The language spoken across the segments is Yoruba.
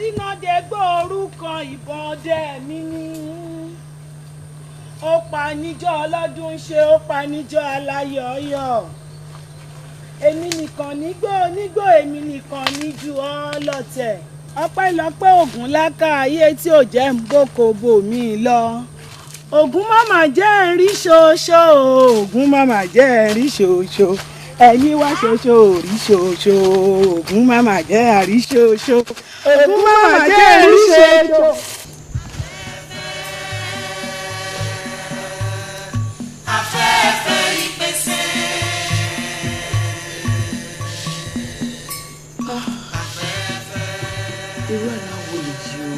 Àrínàdégbò orúkọ ìbọn ọdẹ mi ni. Ó pa níjọ́ ọlọ́dún ṣe, ó pa níjọ́ aláyọ̀ọ́yọ̀. Èmi nìkan nígbò onígbò, èmi nìkan níjú ọlọ́tẹ̀. Ọpẹ́lọpẹ́ Ògún láká ayé tí ò jẹ́ ń boko bò mí lọ. Ògún màmá jẹ́ ń rí ṣoṣo, Ògún màmá jẹ́ ń rí ṣoṣo. Ẹni wá ṣoṣo ò rí ṣoṣo, Ògún màmá jẹ́ àrí ṣoṣo, Ògún màmá jẹ́ ń rí ṣoṣo. Afẹ́fẹ́ ìpèsè. Irú àlá wo lèyí o?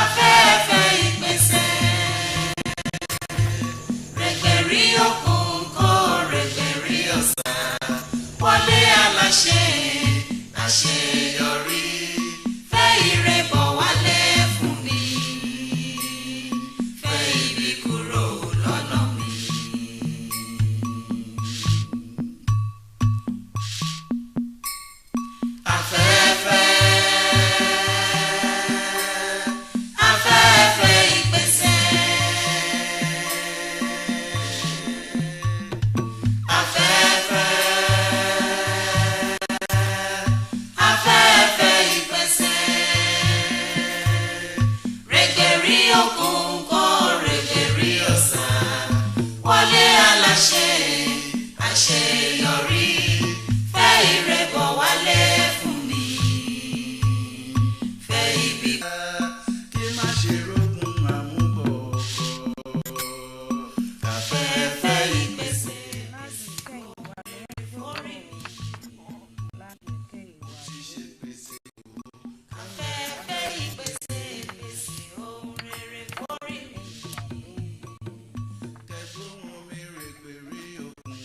Afẹ́fẹ́ ìpèsè. Rẹ̀gbẹ̀rí òkun kó rẹ̀gbẹ̀rí ọ̀sà. Wọlé aláṣẹ àṣeyọrí. Fẹ́ ire bọ̀ wálé fún mi. Fẹ́ ibi kúrò lọ́nà mi. Afẹ́fẹ́. Afẹ́fẹ́ ìpèsè. Afẹ́fẹ́. Afẹ́fẹ́ ìpèsè. Rẹ̀gbẹ̀rí òkun kó rẹ̀gbẹ̀rí ọ̀sà. Wọlé aláṣẹ àṣeyọrí. Fẹ́ ire bọ̀ wálé fún mi. Fẹ́ ibi. Kí má ṣe rógun àmúbọ̀ ọkọ̀. Afẹ́fẹ́ ìpèsè. Orí mi. Afẹ́fẹ́ ìpèsè pèsè ohun rere fórí mi. Kẹgbóhùn mi règbèrè òkun.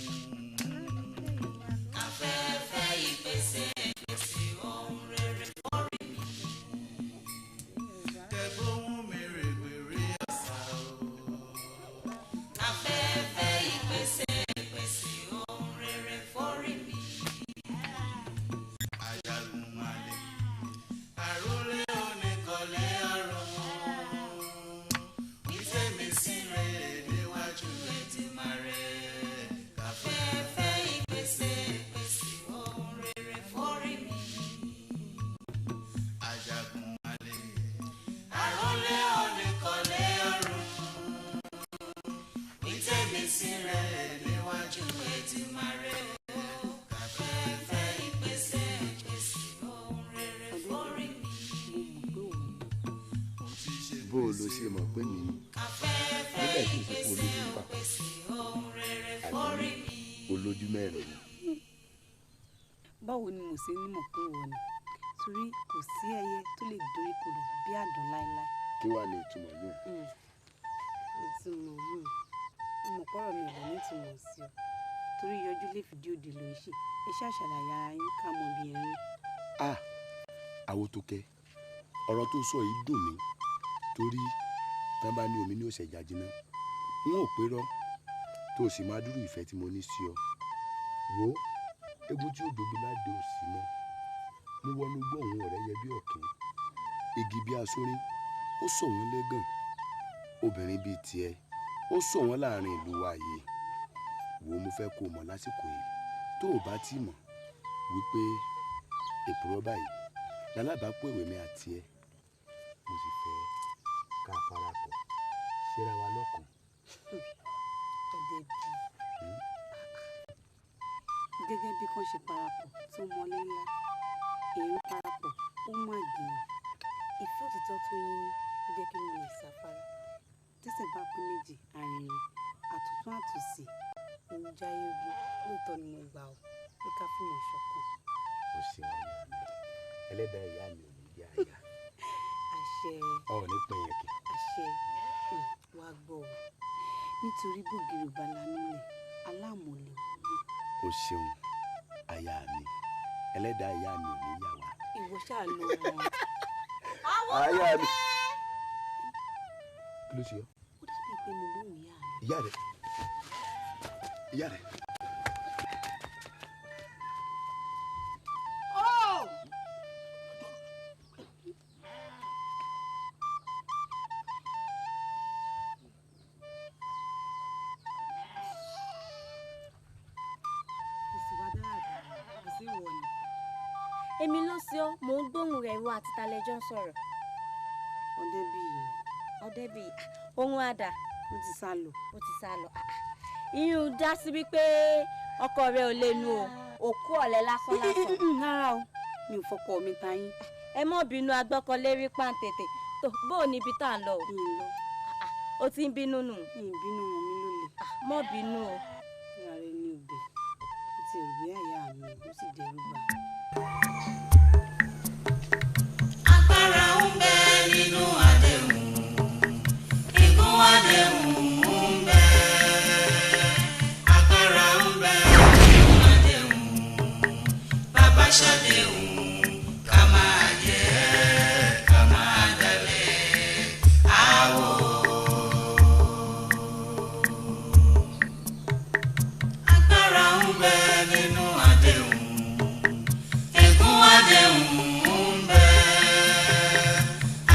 Afẹ́fẹ́ ìpèsè pèsè ohun rere fórí mi. Kẹgbóhùn mi règbèrè ọ̀sà o. Afẹ́fẹ́ ìpèsè pèsè ohun rere fórí mi. Ajagunmalè, àrólé oníkọ̀lé ọ̀run. Wí tèmi síre níwájú Èdùmàrè. Afẹ́fẹ́ ìpèsè pèsè ohun rere fórí mi. Ajagunmalè, Àrólé oníkọ̀lé ọ̀run. Wí tèmi síre níwájú Èdùmàrè. Afẹ́fẹ́ ìpèsè pèsè ohun rere fórí mi. Bó o lo ṣe mọ̀ pé mi ni Afẹ́fẹ́ nígbà tí ìsìnkú ìpèsè olójú fà pèsè ohun rere fórí mi. Olójú mẹ́rin ni. Báwo ni mo ṣe ní mọ̀ pé ìwọ ni? Torí kò sí ẹyẹ tó lè dorí kodò bí àdán láéláé. Kí wàá ní ìtumọ̀ yóò? Ìtumọ̀ mo mọ̀ pọ́rọ̀ mi ò lè nítumọ̀ sí ọ, torí yọjú lè fìdí òdì lọ ṣe. Ẹ ṣáà ṣàlàyé ara yín ká mọ bí ẹ ń rí. A Àwòtókẹ́, ọ̀rọ̀ tó sọ yìí dùn mí, torí tán bá ní omi ní òsè ìjà jiná, n ò pérọ́ tó o sì máa dúró ìfẹ́ tí mo ní sí ọ. Wo egun tí ó dobi ládé ò sí mọ́. Mo wọnú gbóhùn ọ̀rẹ́ yẹ bí ọ̀kín, igi bí asórín, ó sọ wọ́n lẹ́gàn. Obìnrin bíi tiẹ̀ ó sọ wọ́n láàrin ìlú wa yìí. Wo, mo fẹ́ kó o mọ̀ lásìkò yìí, tó o bá ti mọ̀ wípé èpùrọ́ báyìí lálábàápọ̀ ìwé mi àti ẹ, mo sì fẹ́ ká parapọ̀ ṣera wa lọ́kàn. Ọdẹ bí gẹ́gẹ́ bí kan ṣe parapọ̀ tó mọlé ńlá, èrò parapọ̀ ó má gbìyànjú. Ìfẹ́ òtítọ́ tó yín ní ló jẹ́ kí wọ́n lè sáfárá. Tẹ́sẹ̀ bá pín méjì, arìnrìn àtúntún àtòsí ń jáyé ogun. Lóòótọ́ ni mo gbà ọ́ pé ká fìmọ̀ ṣọ̀kan. O ṣeun aya mi, ẹlẹ́dàá ìyá mi ò ní jẹ́ àyà. Àṣẹ. Ọ̀ ní pẹ̀yẹ̀kì. Àṣẹ. Wàá gbọ́ ọ, nítorí bògiri ò bá lanú lẹ̀, aláàmọ̀lẹ̀ ò ní. O ṣeun aya mi, ẹlẹ́dàá ìyá mi ò ní yà wá. Ìwọ ṣáà lọ wọn. Aya mi. Kí ló ṣe ọ́? Ó dàbí pé mo gbóhùn ìyá mi. Ìyá rẹ̀, ìyá rẹ̀. Èmi ló ṣe ọ́, mò ń gbóhùn rẹ̀ ìwọ àti talẹ́jọ́ ń sọ̀rọ̀. Ọdẹ́bíyì. Ọdẹ́bíyì, ohun àdà. Ó ti sá lọ. Ó ti sá lọ. Ìyún dá sí wípé ọkọ rẹ ò lè nu o, òkú ọ̀lẹ lásán lásán. Rárá o, mi ò fọkọ mi ta yín. Ẹ mọ́ bínú agbọ́kọlérí pàǹtẹ̀tẹ̀ tó bó o níbi tá à ń lọ o. Mi ì lọ. Ó ti ń bínú nù. Mi ì bínú wọn mi ló lè. Mọ́ bínú o. Ìyá rẹ ní ọbẹ̀, ó ti rò bí àyà mi, ó sì dẹrù bà. Agbára ń bẹ nínú àdéhùn, ègún àdéhùn ń bẹ. Agbára ń bẹ nínú àdéhùn, bàbá ṣàdéhùn ká máa yẹ ká máa dalẹ̀ àwọ̀. Agbára ń bẹ nínú àdéhùn, ègún àdéhùn ń bẹ.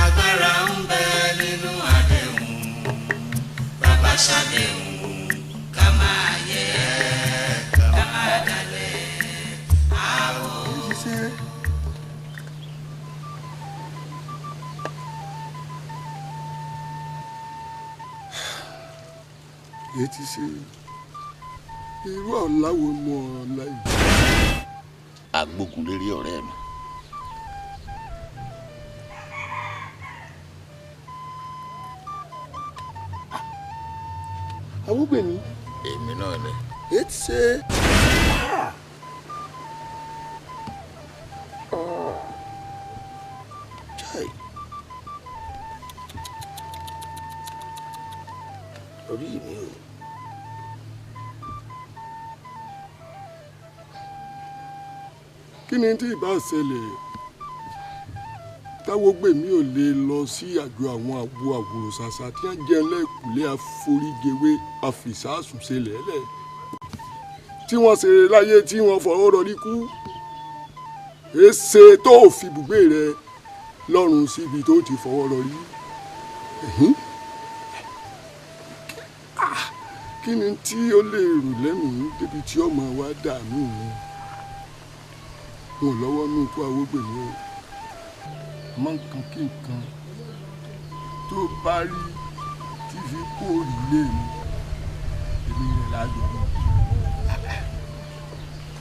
Agbára ń bẹ nínú àdéhùn, bàbá ṣàdéhùn ká máa yẹ ká máa dalẹ̀ àwọ̀. Èyí ti ṣe irú ọ̀la wo mọ ọ̀la yìí. Agbógun lérí ọ̀rẹ́ mi. Awúgbèmí. Èmi náà ni. Èyí ti ṣe. Chai. Orí mi o. Kí ni tí ìbá ṣẹlẹ̀ táwọ́gbèmí ò lè lọ sí àjọ àwọn àwo àwòrò ṣàṣà tí wọ́n jẹun lẹ́kùlé àforíjẹwé àfìsàsùnṣe lẹ́lẹ̀ tí wọ́n ṣe láyé tí wọ́n fọwọ́ rọrí kú èsè tó fi bùgbé rẹ lọ́rùn síbi tó ti fọwọ́ rọrí. Kí ni tí ó lè rò lẹ́mìí débi tí ọmọ wa dààmú mi? Wọn ò lọ́wọ́ nú ikú Awógbèmí o. Mọ nǹkan kí nǹkan tó bá rí tí fi kó òrìlé mi, èmi rẹ̀ lájọ mi.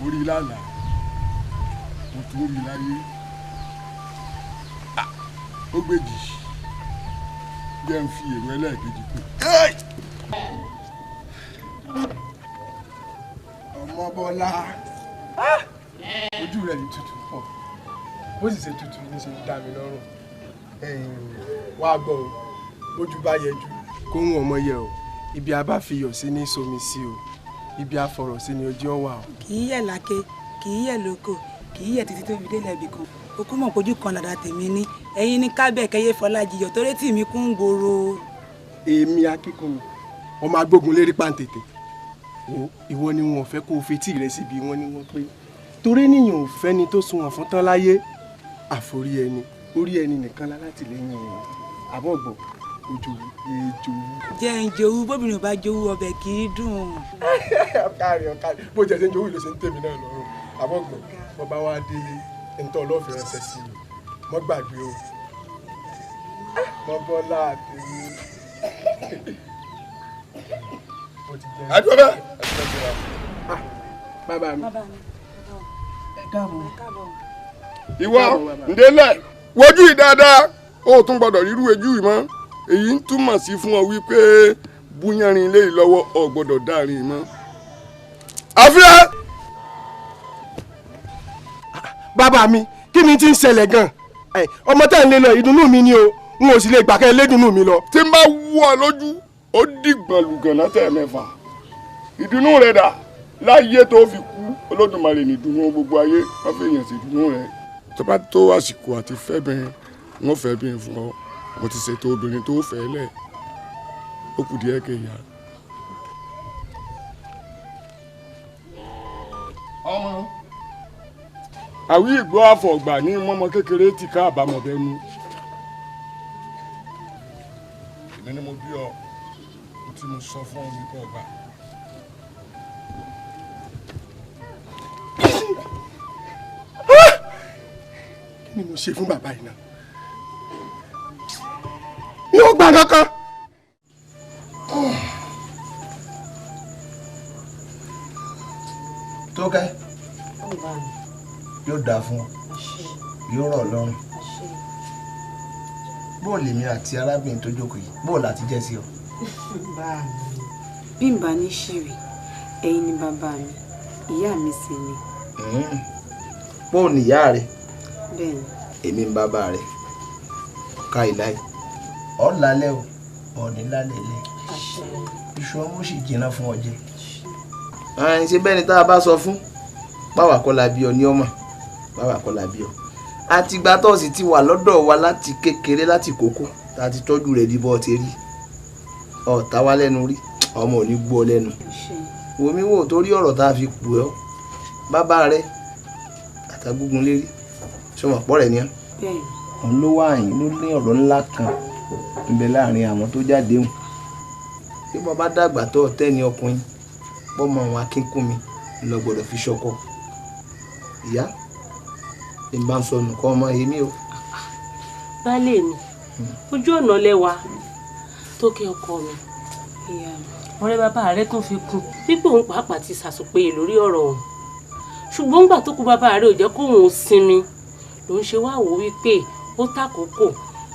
Orí lálàá, mo tún rí láyé. Ó gbèjì, jẹ́ ń fi èrò ẹlẹ́ẹ̀kejì kù. Ọmọ Bọ́lá, ojú rẹ̀ yìí tutù pọ̀, bó sì ṣe tutù ní ṣe dá mi lọ́rùn. Wá gbọ́ o, bójú bá yẹjú kóhun ọmọ yẹ o, ibi a bá fi yọ̀ sí ní somi sí o, ibi a fọ̀rọ̀ sí ní ojú ọ̀wà o. Kì í yẹ̀ láké, kì í yẹ̀ lóko, kì í yẹ̀ títí tó fi délẹ̀ ibì kan. Okú mọ̀ pójú kan làdá tèmi ní, ẹ̀yin ní kábẹ̀ kẹyẹ Fọlájiyọ̀ torí tì mí kún gbòòrò. Èmi Akínkúnmi, ọmọ agbógun lérí pàǹtẹ̀tẹ̀, ìwọ ni wọn ò fẹ́ kó o fetí rẹ síbi wọn ni wọ́n pé torí níyàn ò fẹ́ni tó sunwọ̀n fún tán láyé àforí ẹni, orí ẹni nìkan lálátìlẹ́yìn ẹni àbọ̀gbọ̀ ojú ejò. Jẹ́ ń jowú, bóbìnrin ò bá jowú ọbẹ̀ kì í dùn. Ọ̀kàrẹ̀ ọ̀kàrẹ̀ bó jẹ́ ṣe ń jowú ló ṣe ń tèmi náà lọ́rùn àbọ̀gbọ̀ bọ́ba wá délé ntọ́ ọlọ́ọ̀fẹ́ ránṣẹ́ sí i mọ́ gbàgbé o mọ́ Bọ́lá àtẹ̀mí. Àdúrà bẹ́ẹ̀. Bàbá mi. Ìwọ ǹdẹ́lẹ̀ wojú yìí dáadáa, ó tún gbọ́dọ̀ rírú ojú yìí mọ́. Èyí ń túmọ̀ sí fún ọ wípé búyánrin lé yìí lọ́wọ́ ọ gbọ́dọ̀ dárin mọ́. Àfíà. Bàbá mi, kí ni tí ń ṣẹlẹ̀ gan-an? Ọmọ tẹ́ ń lé lọ ìdùnnú mi ni o, n ò sì lè gbà kẹ́ ẹ lédùnnú mi lọ. Tí n bá wú ọ lójú, ó dìgbọ̀n lùgànná tẹ̀ mẹ́fà. Ìdùnnú rẹ dà láyé tó fi kú, Olódùmarè ní ìdùnnú gbogbo ayé, wọ́n fi èèyàn sí ìdùnnú rẹ. Tó bá tó àsìkò àti fẹ́ bẹ́ẹ̀, wọ́n fẹ́ bí fún ọ. Mo ti ṣètò obìnrin tó fẹ́ lẹ̀, ó kù díẹ̀ kéèyàn. Ọmọ àwí ìgbọ́ àfọ̀gbà ní mọ́mọ́ kékeré tí ká àbámọ̀ bẹ́nu. Èmi ni mo bí ọ, mo tí mo sọ fún ọ ní kò gbà. Kí ni mo ṣe fún bàbá yìí náà? Mi ò gbà kankan. Tókẹ́, yóò dáa fún ọ, yóò rọ̀ lọ́rùn. Bó lèmi àti arábìnrin tó jókòó yìí, bó láti jẹ́ sí ọ. Bí n bá ní ṣìrì, ẹ̀yin ni bàbá mi, ìyá mi sì ni. Bó ni ìyá rẹ? Bẹ́ẹ̀ni. Èmi ń bàbá rẹ. Ká ìláyè. Ọ̀ lálẹ́ o, ọ̀ní lálẹ́ ilẹ̀. Iṣu ọmú sì jiná fún ọ jẹ. Ṣé bẹ́ẹ̀ ni tá a bá sọ fún? Báwa kọ́ la bí ọ ní ọmọ, báwa kọ́ la bí ọ. Àtìgbà tó sì ti wà lọ́dọ̀ wa láti kékeré láti kókó tá a ti tọ́jú rẹ̀ di bọ́ ti rí. Ọ̀tá wa lẹ́nu rí, ọmọ ò ní gbọ́ lẹ́nu. Wòmí wò torí ọ̀rọ̀ tá a fi pè ọ́, bàbá rẹ̀ àtàgùngùn lérí, ṣé o mọ̀ pọ́ rẹ̀ ni ọ́? Òun ló wá àyìn ló ní ọ̀rọ̀ ńlá kan ń bẹ láàrin àwọn tó jáde hùn. Bí mo bá dàgbà tó ọ̀tẹ́ ni ọkùnrin, bọ́mọ àwọn akínkúnmi lọ gbọ́dọ̀ fi ṣọkọ. Ìyá, ní bá ń sọnù kọ́ ọmọ èmi o. Baálé mi, ojú ọ̀nà lẹ́wà Tókẹ́ ọkọ mi. Ọ̀rẹ́ bàbá rẹ̀ tún fi kún pípé òun pàápàá ti ṣàsùpèyè lórí ọ̀rọ̀ ọ̀hún. Ṣùgbọ́n ńgbà tó kú bàbá rẹ̀ ò jẹ́ kóun ó sinmi ló ń ṣe wá wò wípé ó tàkókò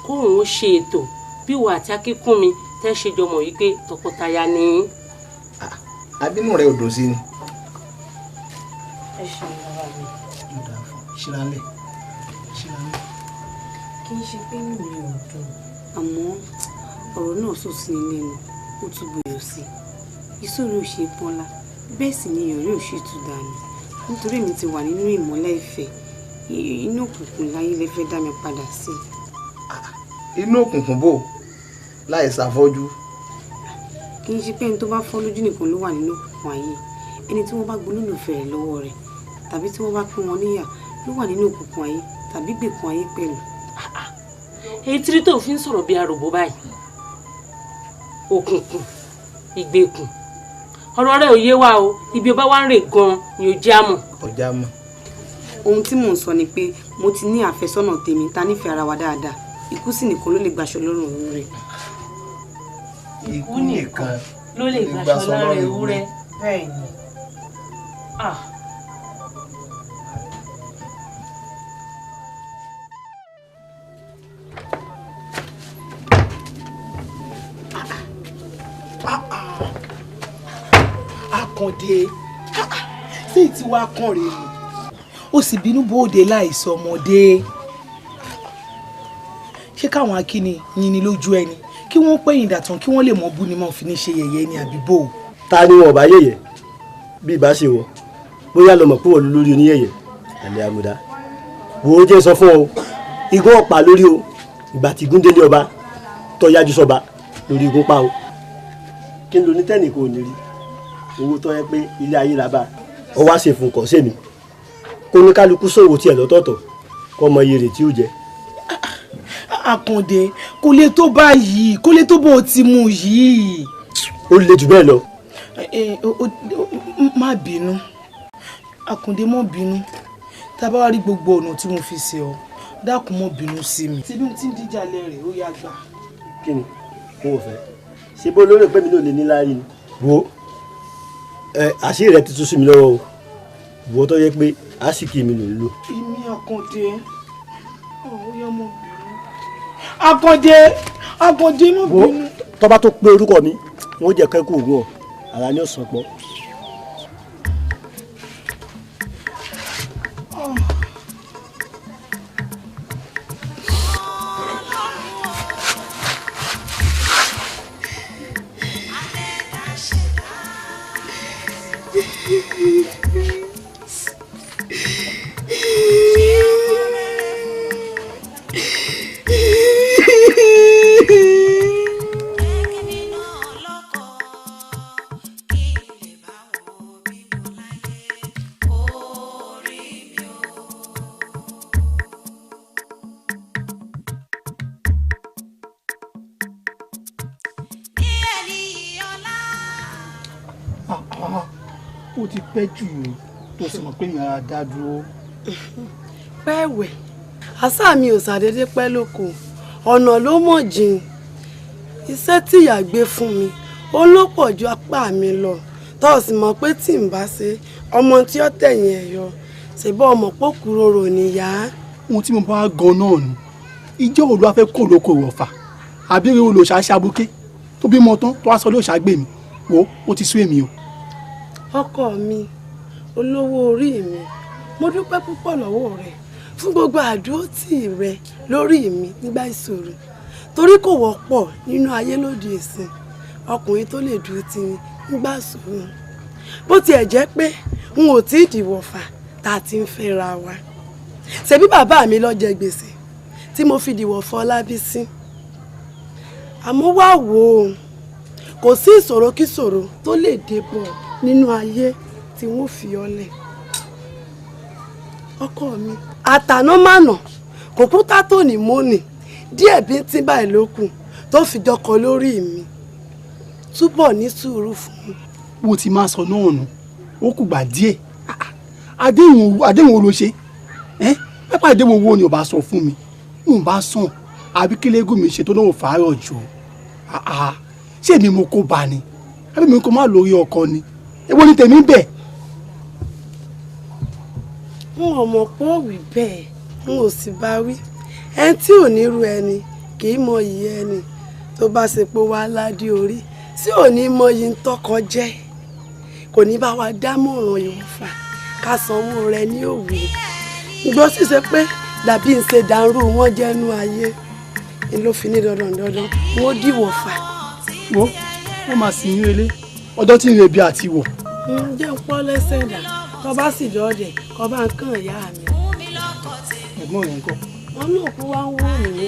kóun ó ṣe ètò bí ìwà àti akínkúnmi tẹ́ ṣe jọmọ̀ wípé tọkọtaya ni yín. Àbínú rẹ ò dùn sí ni. Ẹ ṣeun bàbá mi. Ṣíralẹ̀ ṣíralẹ̀. Kì í ṣe pé inú mi ò dùn, àmọ́ ọ̀rọ̀ náà sọ sí ni lẹ́nu, ó tún buyọ̀ sí i. Ìṣòro ò ṣe é pọ́nlá, bẹ́ẹ̀ sì ni ìyọ̀rí ò ṣe tú dànù. Nítorí èmi ti wà nínú ìmọ́lẹ̀ ìfẹ́, inú òkùnkùn láyé lẹ fẹ́ dá mi padà sí. Inú òkùnkùn bò láì ṣàfọ́jú. Kì í ṣe pé ẹni tó bá fọ́ lójú nìkan ló wà nínú òkùnkùn ayé. Ẹni tí wọ́n bá gbolólùfẹ́ rẹ̀ lọ́wọ́ rẹ̀ tàbí tí wọ́n bá pín wọn níyà ló wà nínú òkùnkùn ayé tàbí gbèkùn ayé pẹ̀lú. Èyí tí tó fi ń sọ̀rọ̀ bí aròbó báyìí. Òkùnkùn, ìgbèkùn. Ọ̀rọ̀ rẹ̀ ò yé wa o, ibi ọba wa ń rè gan-an ni ó jẹ́ àmọ̀. Ọjà mọ̀. Ohun tí mò ń sọ ni pé mo ti ní àfẹ́sọ́nà tèmi ta nífẹ̀ẹ́ ara wa dáadáa. Ikú sì nìkan ló lè gbaṣọ lọ́rùn ewúrẹ́. Ikú nìkan ló lè gbaṣọ lọ́rùn ewúrẹ́. Bẹ́ẹ̀ni. Àkàndé, ṣé ìtì wa kàn rèé ni? Ó sì bínú bóde láìsọ ọmọdé. Ṣé káwọn akíni yin ni lójú ẹni kí wọ́n pẹ̀yìn dàtàn kí wọ́n lè mọ bú ni mọ́ fi ní ṣe yẹ̀yẹ́ ni àbíbò? Ta ni wọn ò bá yẹ̀yẹ́ bí ìbá ṣe wọ bóyá lọ mọ̀ pé wọ́n lórí oníyẹ̀yẹ́ àlẹ́ àmúdá. Wò ó jẹ́ sọ fún ọ, igun ọ̀pá lórí o, ìgbà tí igun délé ọba tó yájú sọba lórí igun pa o. Kí n lo ní tẹ́nì kò ní rí owó tó yẹ pé ilé ayé la bá ọ wá ṣe fún kàn sẹ́mi kó ní kálukú ṣòwò tiẹ̀ lọ́tọ̀ọ̀tọ̀ kó mọ iye rẹ̀ tí ó jẹ. Àkàndé, kò lè tó báyìí, kò lè tó bó o ti mú yìí. Ó le jù bẹ́ẹ̀ lọ. Má bínú Àkàndé, má bínú. Tá a bá wá rí gbogbo ọ̀nà tí mo fi ṣe ọ, dákun má bínú sí mi. Tibí tí ń díjà lẹ́rìí ó yá gbà. Kí ni n ò fẹ́ ṣe bó lórí pé mi náà lè ní láàyè ni. Wo ẹ àṣírí rẹ ti tú sí mi lọ́wọ́ o, wo tó yẹ pé àṣìkì mi ló ń lò. Èmi Àkàndé, ó yá má bínú. Àkàndé, Àkàndé má bínú. Tó bá tó pé orúkọ mi, wọn ó jẹ́ kẹ́kọ̀ọ́ ògùn ọ, ara ni ó sàn pọ̀. Ó ti pẹ́ jù tó sì mọ̀ pé mi ara dá dúró. Pẹ́ẹ̀wẹ̀, Àṣà mi ò ṣàdédé pẹ́ lóko, ọ̀nà ló mọ̀ jìn. Iṣẹ́ tí ìyá gbé fún mi ó ló pọ̀ ju apá mi lọ, tó o sì mọ̀ pé tí n bá ṣe ọmọ tí ó tẹ̀yìn ẹ̀ yọ, ṣèbọ̀ ọmọ pókúròrò nìyá. Ohun tí mo bá gan náà nù, ìjọ òlu afẹ́ kó lóko ìwọ̀fà àbí eré olóòṣà ṣàbùké tó bímọ tán tó wá sọ olóòṣà gbè mí, wo ó ti sú èmi o. Ọkọ mi, olówó orí mi, mo dúpẹ́ púpọ̀ lọ́wọ́ rẹ fún gbogbo àdúrótì rẹ lórí mi nígbà ìṣòro, torí kò wọ́pọ̀ nínú ayé lóde ìsìn ọkùnrin tó lè dúró tì ní nígbà ìṣòro. Bó tiẹ̀ jẹ́ pé n ò tí ì dìwọ̀fà tá a ti ń fẹ́ra wa, ṣebí bàbá mi ló jẹ gbèsè tí mo fi dìwọ̀fà Ọlábísí. Àmọ́ wá wò ó, kò sí ìṣòro kíṣòro tó lè débọ̀ nínú ayé tí wọ́n fi ọ́ lẹ̀. Ọkọ mi, àtànámànà kò kúta tó ní mọ́nì díẹ̀ bí tí báyìí ló kù tó fi jọkọ lórí mi, túbọ̀ ní sùúrù fún mi. Bó ti máa sọ náà nù, ó kù gbà díẹ̀. Àdéhùn wo ló ṣe? Pápá àdéhùn wo ni ò bá sọ fún mi? N bá sàn àbí kí lẹ́gùn mi ṣe tó náà fàárọ̀ jù? Ṣé èmi mo kó bá ni? Àbí mi kò má lórí ọkọ ni? Èwo ni tèmi bẹ̀? N ò mọ̀ pé ó wí bẹ́ẹ̀, n ò sì bá wí. Ẹni tí ò ní ru ẹni kì í mọyì ẹni, tó bá ṣe pé wàá ládé orí tí ò ní mọyì ń tọkọ jẹ́, kò ní bá wa dámọ̀ràn ìwọ̀fà ká sanwó rẹ ní òwú. Ìgbọ́ sì ṣe pé dàbí ń ṣe dàrú wọn jẹ́nu ayé ni ló fi ní dandan dandan wọn ó dìwọ̀fà. Wo wọ́n máa sì ń relé ọjọ́ tí ń rebi àti wọ̀. Ǹjẹ́ ń pọ́ lẹ́sẹ̀ dà kọ́ bá sì dọ́ọ̀dẹ̀ kọ́ bá ń kàn ìyá mi. Ẹ̀gbọ́n rẹ̀ ń kọ́. Wọn náà kú wá ń wò mí.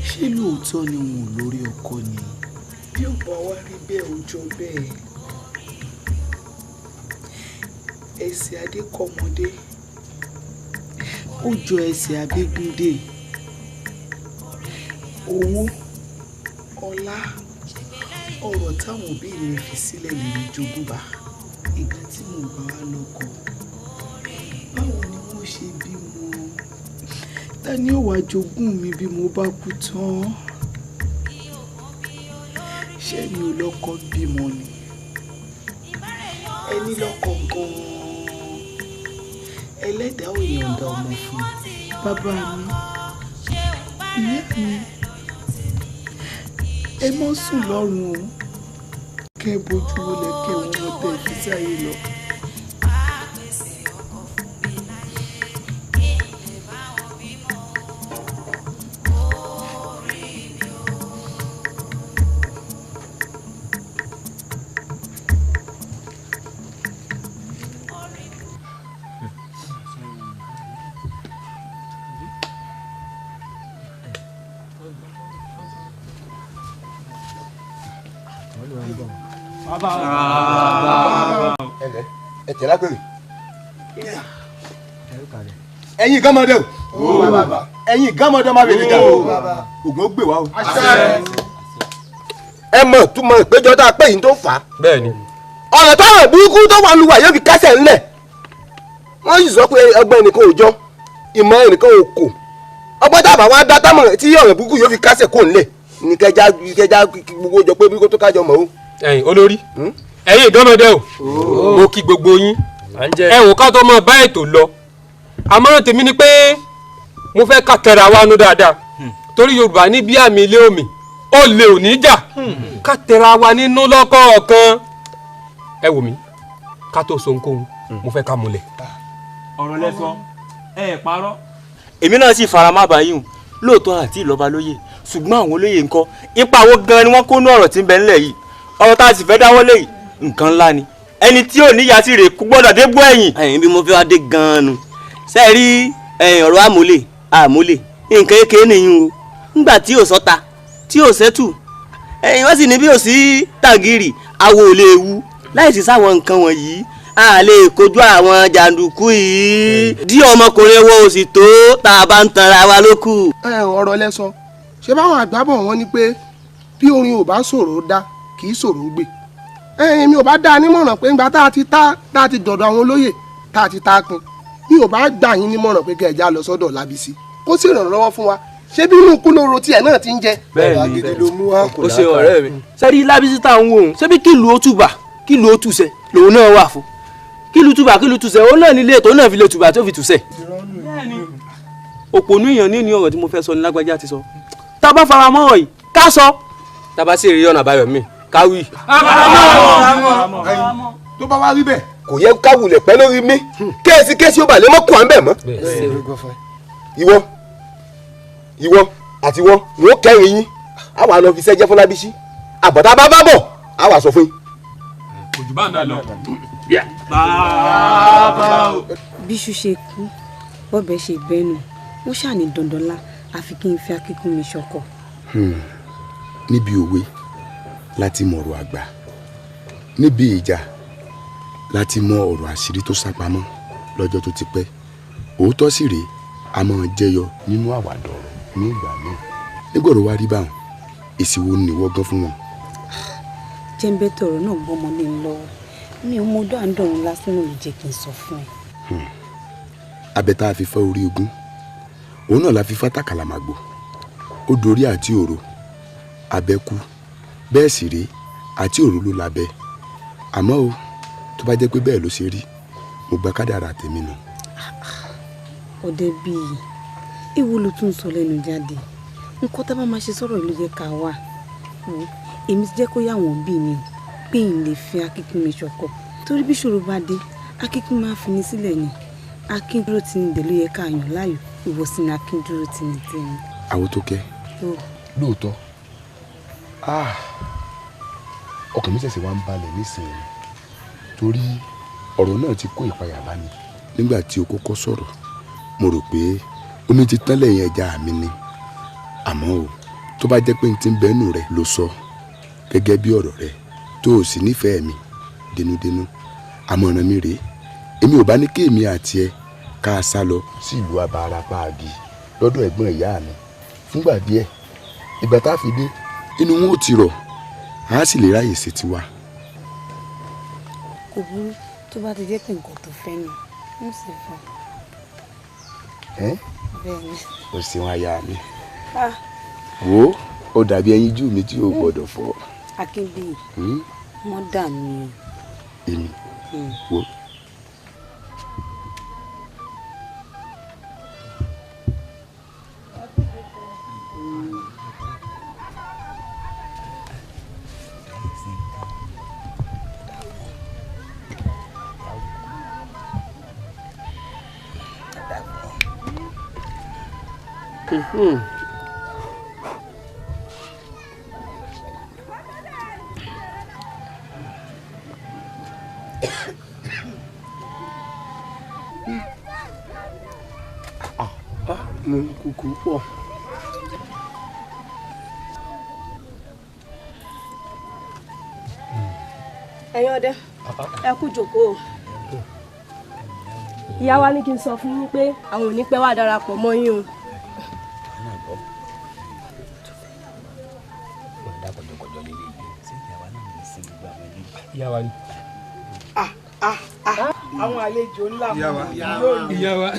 Ṣé lóòótọ́ ni òun ò lórí ọkọ ni? Bí ó bá wá rí bẹ́ẹ̀, ó jọ bẹ́ẹ̀. Ẹsẹ̀ Adékọ́mọdé ó jọ ẹsẹ̀ Abégúndé. Owó, ọlá, ọrọ̀ táwọn òbí mi fi sílẹ̀ lèmi jogún bá. Ìgbà tí mo bá wá lọ́kọ, báwo ni wọ́n ṣe bímọ? Ta ni ó wá jogún mi bí mo bá kú tán? Ṣé mi ò lọ́kọ bímọ ni? Ẹni lọ́kọ gan-an, ẹlẹ́dàá ò yọ̀ǹda ọmọ fún un. Bàbá mi, ìyá mi, ẹ mọ́ sùn lọ́rùn o, kẹ́ ẹ bójú wọlé kẹ́ ẹ wọ́n mọ́ tẹ́ ẹ fi sáyé lọ. Ẹ tẹ̀ lápẹ̀rẹ̀. Ẹ̀yin gánmọdé o, ẹ̀yin gánmọdé má bèrè jà, Ògún ó gbè wá o. Ẹ mọ̀ túmọ̀ ìpéjọ tá a pè yín tó fà á. Bẹ́ẹ̀ni. Ọ̀nà táwọn burúkú tó wà lùwà yóò fi kásẹ̀ ńlẹ̀. Wọ́n sì sọ pé ọgbọ́n ẹnìkan ò jọ, ìmọ̀ ẹnìkan ò kò. Ọgbọ́n tábà wá dá támọ̀ tí ọ̀rọ̀ burúkú yóò fi kásẹ̀ kò ńlẹ̀ ní kẹjá gbogbo jọ pé bí kò tó kájọ mọ̀ o. Ẹ̀yin olórí, ẹ̀yin gánmọdé o, mo kí gbogbo yín. Ẹ wò ká tó mọ bá ètò lọ. Àmọ̀ràn tèmi ni pé mo fẹ́ ká tẹra wa nú dáadáa, torí Yorùbá ní bí àmì ilé omi ó lè ò ní jà, ká tẹra wa nínú lọ́kọ̀ọ̀kan. Ẹ wò mí, ká tó so ohunkóhun mo fẹ́ ká múlẹ̀. Ọ̀rọ̀ lẹ́sọ ẹ parọ́. Èmi náà sì fara má bàyìí hùn lóòótọ́ àti ìlọ́ba lóye, ṣùgbọ́n àwọn olóyè ńkọ́ ipa wo gan ni wọ́n kó ní ọ̀rọ̀ tí ń bẹ ńlẹ̀ yìí? Ọ̀rọ̀ tá a sì fẹ́ dáwọ́ lé yìí nǹkan ńlá ni, ẹni tí ò níyà sí rè kú gbọ́dọ̀ dé gbọ́ ẹ̀yìn. Ẹ̀yin bí mo fẹ́ wá dé gan-an nu ṣe é rí ọ̀rọ̀ àmúlè àmúlè nǹkan kékeré nìyí o, ńgbà tí ò sọ́ta tí ò sẹ́tù ẹ̀yin wọ́n sì ní bí ò sí tàgìrì awo ò lè wu láì sí sáwọn nǹkan wọ̀nyí a lè kojú àwọn jàǹdùkú yìí dí ọmọkùnrin wo ò sì tó tá a bá ń tanra wa lókù. Ẹ ọ̀rọ̀ lẹ́sọ, ṣé báwọn àgbà bọ̀ wọ́n ní pé Bí orin ò bá ṣòro dá, kì í ṣòro gbè. Ẹ̀yin mi ò bá dá a nímọ̀ràn pé ńgbà tá a ti tá tá a ti dọ̀dọ̀ àwọn olóyè tá a ti tá a pin, mi ò bá gbà yín nímọ̀ràn pé kẹ́ ẹ já lọ sọ́dọ̀ Lábísí kó sì ràn lọ́wọ́ fún wa. Ṣé bí inú kúlóró tiẹ̀ náà ti ń jẹ. Bẹ́ẹ̀ni, o ṣe ọ̀rẹ́ mi. Sẹ́rí Lábísí tá à ń wò ó, ṣé bí kìlú ó tùbà kìlú ó tùsẹ̀ lòun náà wà fún? Kìlú tùbà kìlú tùsẹ̀ òun náà nílé ètò náà fi lè tùbà tó fi tùsẹ̀. Òpònú èèyàn ní ọ̀rọ̀ tí mo fẹ́ sọ ní lágbájá ti sọ. Tá a bá fara mọ́ ọ̀rọ̀ yìí ká sọ. Tá a bá sì rí ọ̀nà àbáyọ mi ká wí. Tó bá wá rí bẹ́ẹ̀, kò yẹ ká wulẹ̀ pẹ́ lórí mi kéèsì kéèsì ó bà lè mọ́ kó à ń bẹ̀ mọ́. Ìwọ ìwọ àti ìwọ ni ó kẹrin yín, a wà lọ fi sẹ́jẹ́ fún Lábísí. Àbọ̀tá bá bá bọ̀, a wà sọ fún yín. Òjò bá ń dà lọ. Bàbá o. Bíṣu ṣe kú, bọ́bẹ̀ ṣe bẹ́nu, wọ́n ṣàní dandan lá àfi kí n fi akíkún mi ṣọkọ. Níbi òwe láti mọ ọ̀rọ̀ àgbà, níbi ìjà láti mọ ọ̀rọ̀ àṣírí tó sápamọ́ lọ́jọ́ tó ti pẹ́. Òótọ́ sì rèé, a máa jẹyọ nínú àwàdà ọ̀rọ̀ ní ìgbà míì. Nígbọ̀rọ̀ wá rí báwọn, èsì wo ni ìwọ gan fún wọn? Jẹ́ńbẹ́tẹ̀ ọ̀rọ̀ náà gbọ́mọ lé mi lọ́wọ́, mi ò mọdọ́ à ń dọ̀run lásán náà ló jẹ́ kí n sọ fún ẹ. Abẹ tá a fi fọ́ orí ogún, òun náà la fi fọ́ tàkàlàmàgbò. Ó dorí àti òro, abẹ kú. Bẹ́ẹ̀ sì rèé, àti òro ló labẹ́. Àmọ́ o, tó bá jẹ́ pé bẹ́ẹ̀ ló ṣe rí, mo gba kádàrá tèmi nù. Ọdẹ bíi ewu ló tún sọ lẹ́nu jáde. Nǹkan tá a bá máa ṣe sọ̀rọ̀ ló yẹ ká wà. Èmi ti jẹ́ kó yà wọ́n bí mi pé n lè fi akíkún mi ṣọkọ, torí bí ṣòro bá dé, akíkún máa fi ní sílẹ̀ ni. Akíndúró ti ní dè ló yẹ ká yàn láàyò, ìwọ sì ni akíndúró ti ní tèmi. Àwòtókẹ́, lóòótọ́ ọkàn mi ṣẹ̀ṣẹ̀ wá ń balẹ̀ nísìnyí, torí ọ̀rọ̀ náà ti kó ìpayà bá mi. Nígbà tí o kọ́kọ́ sọ̀rọ̀, mo rò pé omi ti tán lẹ́yìn ẹja mi ni. Àmọ́ o, tó bá jẹ́ pé n ti ń bẹ́nu rẹ ló sọ gẹ́gẹ́ bí ọ̀rọ̀ rẹ, tó o sì nífẹ̀ẹ́ mi dénúdénú, àmọ̀ràn mi rèé, èmi ò bá ní kí èmi àti ẹ ká a sá lọ sí ìlú Abarapáàgì lọ́dọ̀ ẹ̀gbọ́n ìyá mi fúngbà díẹ̀. Ìgbà tá a fi dé, inú wọn ò ti rọ̀, a sì lè ráyè ṣe tiwa. Kò burú, tó bá ti jẹ́ pé nǹkan tó fẹ́ ni mo sì fẹ́. Bẹ́ẹ̀ ni. O ṣeun aya mi. Wo, ó dàbí ẹyinjú mi tí o gbọ́dọ̀ fọ́. Akínbíyì, wọ́n dà mí o. Èmi wo. Mo kúkú pọ̀. Ẹ̀yin ọdẹ, ẹ kú jókòó. Ìyá wa ní kí n sọ fún yín pé àwọn ò ní pẹ́ wá darapọ̀ mọ́ yín o. Ìyá wa ni. Àwọn àlejò ńlá mọ̀ lónìí. Ìyá wa,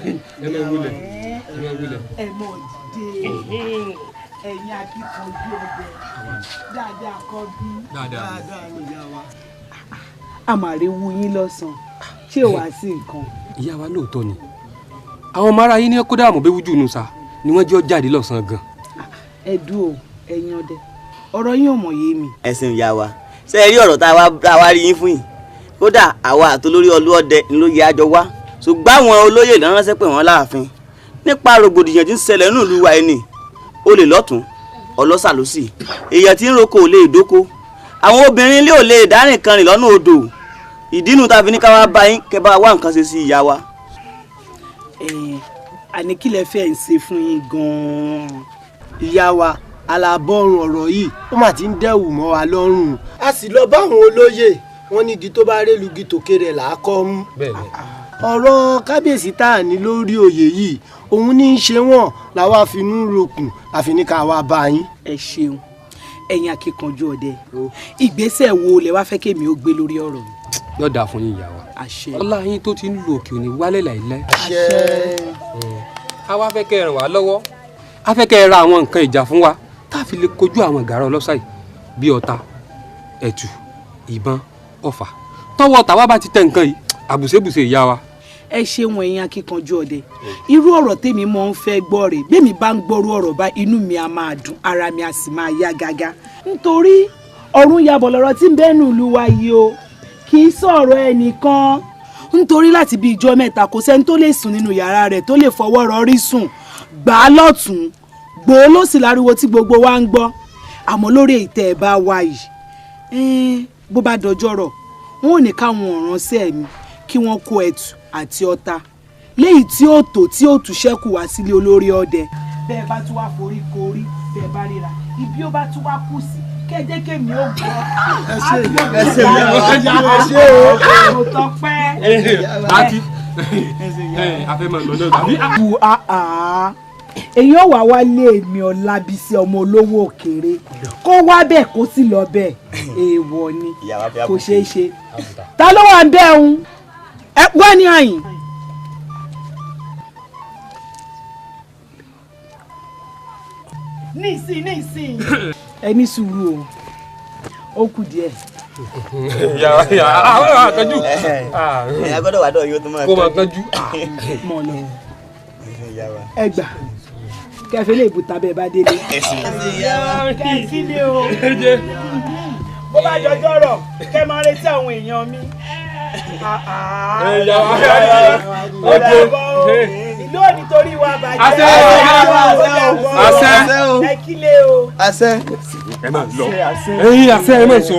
ẹ máa wulẹ̀, ẹ máa wulẹ̀. Ẹ mọ̀ dìde, ẹ̀yin akíkanjú ọbẹ̀ dáadáa kọ́ bí. Dáadáa ni ìyá wa. Àmàlẹ́ wu yín lọ́sàn-án, ṣé wàá sí nǹkan? Ìyá wa, lóòótọ́ ni àwọn ọmọ ara yín ní kó dààmú bẹ́wújú nù sá ni wọ́n jẹ́ jáde lọ́sàn-án gan. Ẹ dúró ẹ̀yin ọdẹ, ọ̀rọ̀ yín ò mọ̀ yé mi. Ẹ ṣeun ìyá wa, ṣé ẹ rí ọ̀rọ̀ tá a wá rí yín fún yìí? Kódà àwa àtolórí ọlọ́dẹ ló yẹ àjọ wá, ṣùgbọ́n àwọn olóyè ló ránṣẹ́ pè wọ́n láàfin nípa rògbòdìyàn tí ń ṣẹlẹ̀ nínú ìlú wa ẹni olè lọ́tún ọlọ́ṣà lósì, èèyàn tí ń roko ò lè dóko, àwọn obìnrin ilé ò lè dárìn kan rìn lọ́nà odò. Ìdínú tá a fi ní ká wá bá yín kẹ́ bá wá nǹkan ṣe sí ìyá wa. Àní kí lẹ fẹ́ ń ṣe fún yín gan-an? Ìyá wa, alábọ́rùn ọ̀rọ̀ yìí ó mà ti ń dẹ̀wù mọ́ wa lọ́rùn. A sì lọ bá àwọn olóyè, wọ́n ní igi tó bá rélugi tòkè rẹ̀ là á kọ́ mú. Ọ̀rọ̀ kábíyèsí tá a ní lórí oyè yìí òun ní í ṣe wọ́n làwa finú rokùn àfi ní ká wá bá yín. Ẹ ṣeun, Ẹ̀yin akíkanjú ọdẹ, ìgbésẹ̀ wo lẹ wá fẹ́ kémi ó gbé lórí ọ̀rọ̀ mi? Yóò dáa fún yín ìyá wa. Àṣẹ. Ọlá yín tó ti ń lo òkè òní wálẹ̀ láìláì. Àṣẹ. A wá fẹ́ kẹ́ ẹ ràn wá lọ́wọ́, a fẹ́ kẹ́ ẹ ra àwọn nǹkan ìjà fún wa tá a fi lè kojú àwọn ìgárá ọlọ́ṣà yìí bíi ọta, ẹ̀tù, ìbọn, ọfà. Tọwọ́ tàwa bá ti tẹ nǹkan yìí, àbùsẹ̀bùsẹ̀ ìyá wa. Ẹ ṣeun ẹ̀yin akíkanjú ọdẹ, irú ọ̀rọ̀ tèmi mọ̀ ń fẹ́ gbọ́ rè. Bẹ́ẹ̀ mi bá ń gbọ́rú ọ̀rọ̀ bá, inú mi á máa dùn, ara mi á sì máa yá gágá, nítorí ọ̀run yabọ̀ lọ̀rọ̀ tí ń bẹ́nu ìlú wa yìí o, kì í sọ̀rọ̀ ẹnìkan. Nítorí láti bí ijọ́ mẹ́ta kò sẹ́ni tó lè sùn nínú yàrá rẹ̀ tó lè fọwọ́ rọrí sùn, gbà á lọ́tún gbòó ló sì láriwo tí gbogbo wa ń gbọ́. Àmọ́ lórí ìtẹ́ ẹ̀ bá wa yìí, bó bá dọjọ́ rọ̀, wọn ò ní káwọn ọ̀ránṣẹ́ mi kí wọ́n kó ẹ̀tù àti ọta léyìí tí ó tó tí ó tún ṣẹ́kù wá sílé olórí ọdẹ. Bẹ́ẹ̀ bá tún wá forí korí, bẹ́ẹ̀ bá ríra ibi ó bá tún wá kù sí kẹ́jẹ́ kémi ó gbọ́. Ẹ ṣe ẹ ṣe ẹ ṣe o. Mo tọpẹ́. Àti afẹ́ máa lọ náà tàbí. Èyí ò wá wálé èmi Ọlábísí ọmọ olówó òkèrè kó wá bẹ́ẹ̀ kó sì lọ bẹ́ẹ̀, èèwọ̀ ni, kò ṣeé ṣe. Ta ló wà ń bẹ́ ń ẹ wá ní àyìn. Nísìn nísìn ẹ ní sùúrù o, ó kù díẹ̀. Kánjú. Ẹ gbọ́dọ̀ wà dọ̀ yóò tó máa kó máa kánjú. Mọ̀ lọ ẹ gbà kẹfẹ lè bùtà bẹ́ẹ̀ bá délé. Kẹkí ni o, bó bá jọjọ́ rọ̀ kẹ máa retí àwọn èèyàn mi. Ìlú ò ní torí wa bàjẹ́. Àṣẹ. Ẹ kílé o. Àṣẹ. Ẹ máa lọ ẹyin àṣẹ, ẹ máa sọ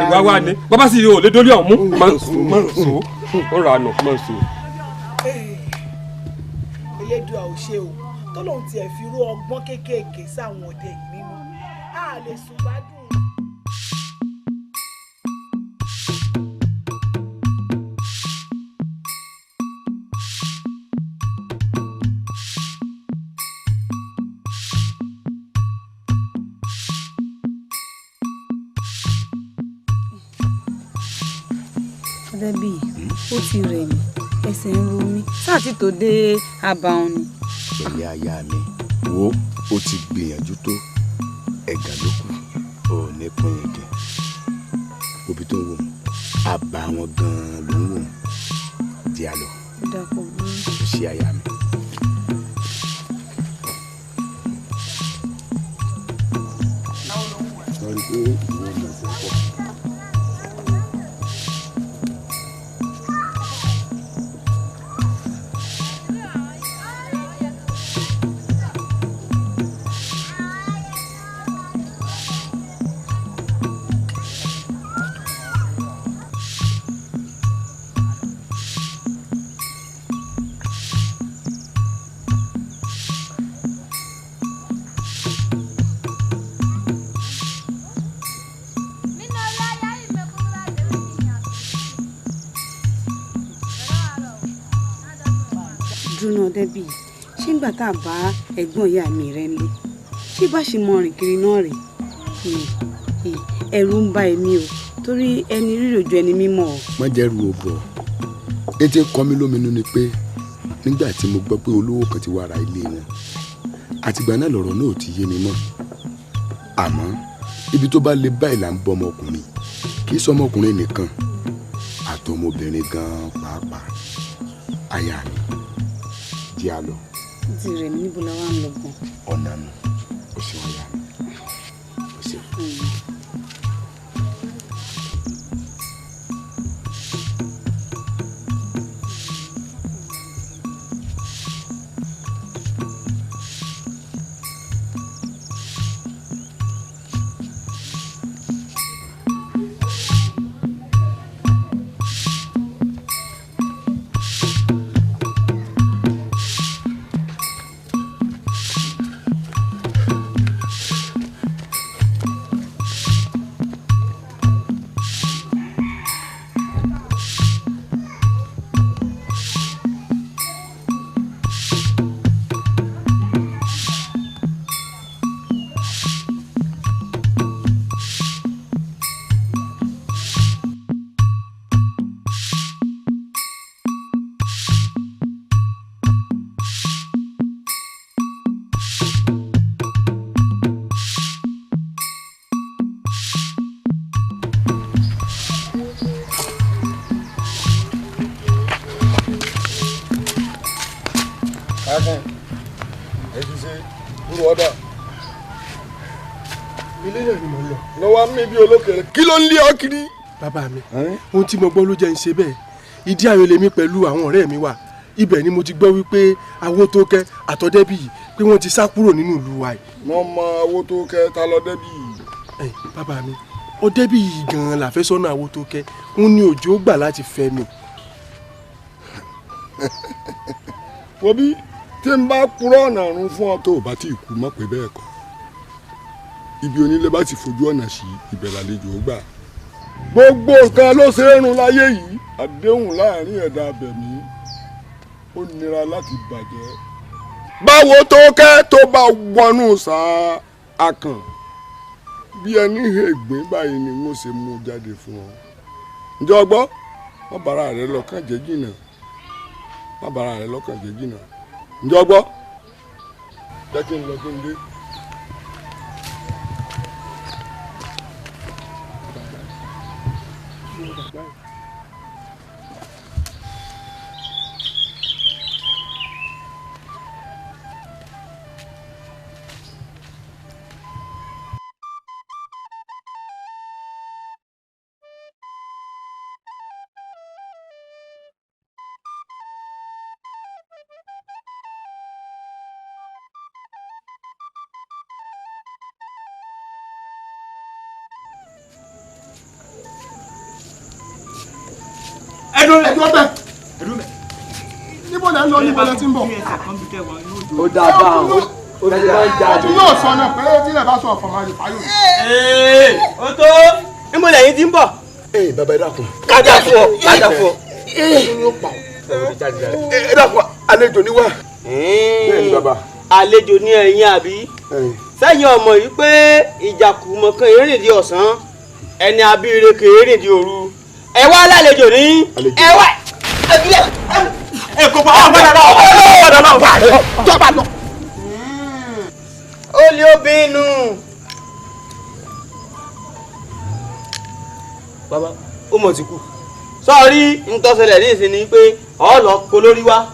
ìwà wa ni bàbá sì yóò lé dórí ọ̀hún máa sọ máa sọ ó rà nù máa sọ. Elédùà ò ṣe o, tó lóun tiẹ̀ fi rú ọgbọ́n kéékèèké sáwọn ọdẹ yìí nínú, a lè sùn gbádùn. Débì, ó ti rẹ̀ mí, ẹsẹ̀ ń ro mí, sáà tí tó dé abàun ni. Pẹ̀lẹ́ aya mi, wo ó ti gbìyànjú tó, ẹ̀gàn ló kù, ò ní pín ẹ̀gẹ̀. Òbí tó ń wò àbá wọn gan-an ló ń wò di àlọ́. Dàpọ̀ bí. Ó ṣe aya mi. Sọ pé ìwọ ọmọ ẹ̀sẹ̀ pọ̀. Dúnà Débì, ṣé ńgbà tá a bá ẹ̀gbọ́n ìyá mi rẹ ń lé, ṣé bá ṣe mọ rìn kiri náà rè? Ẹ̀rù ń bà èmi o, torí ẹni rírò ju ẹni mímọ̀ o. Má jẹ́rù o bọ̀, etí ń kọ́ mi lóminú ni pé nígbà tí mo gbọ́ pé olówó kan ti wá ra ilé wọn, àtìgbà náà lọ̀rọ̀ náà ò ti yé mi mọ́. Àmọ́ ibi tó bá le báyìí là ń bọ́ ọmọkùnrin, kì í sọ ọmọkùnrin nìkan, àtọmọbìnrin gan-an pàápàá. Aya mi, jẹ́ a lọ. Ó ti rẹ̀ mí, níbo la wá ń lọ gan? Ọ̀nà mi, ó ṣeun aya mi, ó ṣeun. ṣe ń wọ́dà. Ilé náà ni mò ń lọ. Lọ́wọ́ mi bí olókèrè kí ló ń lé ọ kiri. Bàbá mi, ohun tí mo gbọ́ ló jẹ́ ń ṣe bẹ́ẹ̀. Ìdí ayọ̀ lèmi pẹ̀lú àwọn ọ̀rẹ́ mi wà. Ibẹ̀ ni mo ti gbọ́ wípé Awótókẹ́ àtọ́dẹ́bí yìí pé wọ́n ti sá kúrò nínú ìlú wa yìí. Mo mọ Awótókẹ́ ta lọ dẹ́bí yìí. Ẹ bàbá mi, ọdẹ́bí yìí gan-an làfẹ́sọ́nà Awótókẹ́ ń ní òjò gbà láti fẹ́ mi. Wo bí tí n bá purọ́ ọ̀nà àrùn fún ọ tó o bá tí ì kú mọ̀ pé bẹ́ẹ̀ kọ́. Ibi onílé bá ti fojú ọ̀nà sí ibẹ̀ làlejò ó gbà. Gbogbo nǹkan ló ṣe é run láyé yìí, àdéhùn láàrin ẹ̀dá abẹ̀mí ó nira láti bàjẹ́. Báwo tó kẹ́ tó bá wọnú sáà akàn bí ẹni ègbín báyìí ni wọ́n ṣe mú jáde fún ọ. Ǹjẹ́ o gbọ́? Má bàrà rẹ lọ́kàn jẹ́ jìnnà. Má bàrà rẹ lọ́kàn jẹ́ jìnnà. Ǹjẹ́ o gbọ́? Jẹ́ kí n lọ kí n dé. Ẹdùn bẹ níbo lẹ ń lọ, níbo lẹ ti ń bọ̀. Ó dábàá o, ó ti máa ń jáde. Ó ti yóò sọ náà pé tílẹ̀ bá sọ ọ̀fọ̀ máa lè fáyọ̀. Ó tó níbo lẹ́yìn tí ń bọ̀. Ee bàbá ẹ dákun. Kájà fún ọ, kájà fún ọ. Ẹ dákun, àlejò ni wá. Bẹ́ẹ̀ ni bàbá. Àlejò ni ẹ̀yin àbí? Sẹ́yìn ọmọ yìí pé ìjàkùmọ̀ kan èrìndí ọ̀sán, ẹni abíire kì í rìndí òru. Ẹ wá lálejò ní. Ẹ wá. Ẹ kò bá wọn padà lọ, padà lọ, jọba lọ. Ó lé obìnrin nù. Bàbá, ó mọ̀ ti kú. Sọ́ọ̀rí ntọ́sẹ̀lẹ̀ ní ìsinmi pé ọ lọ kó lórí wá.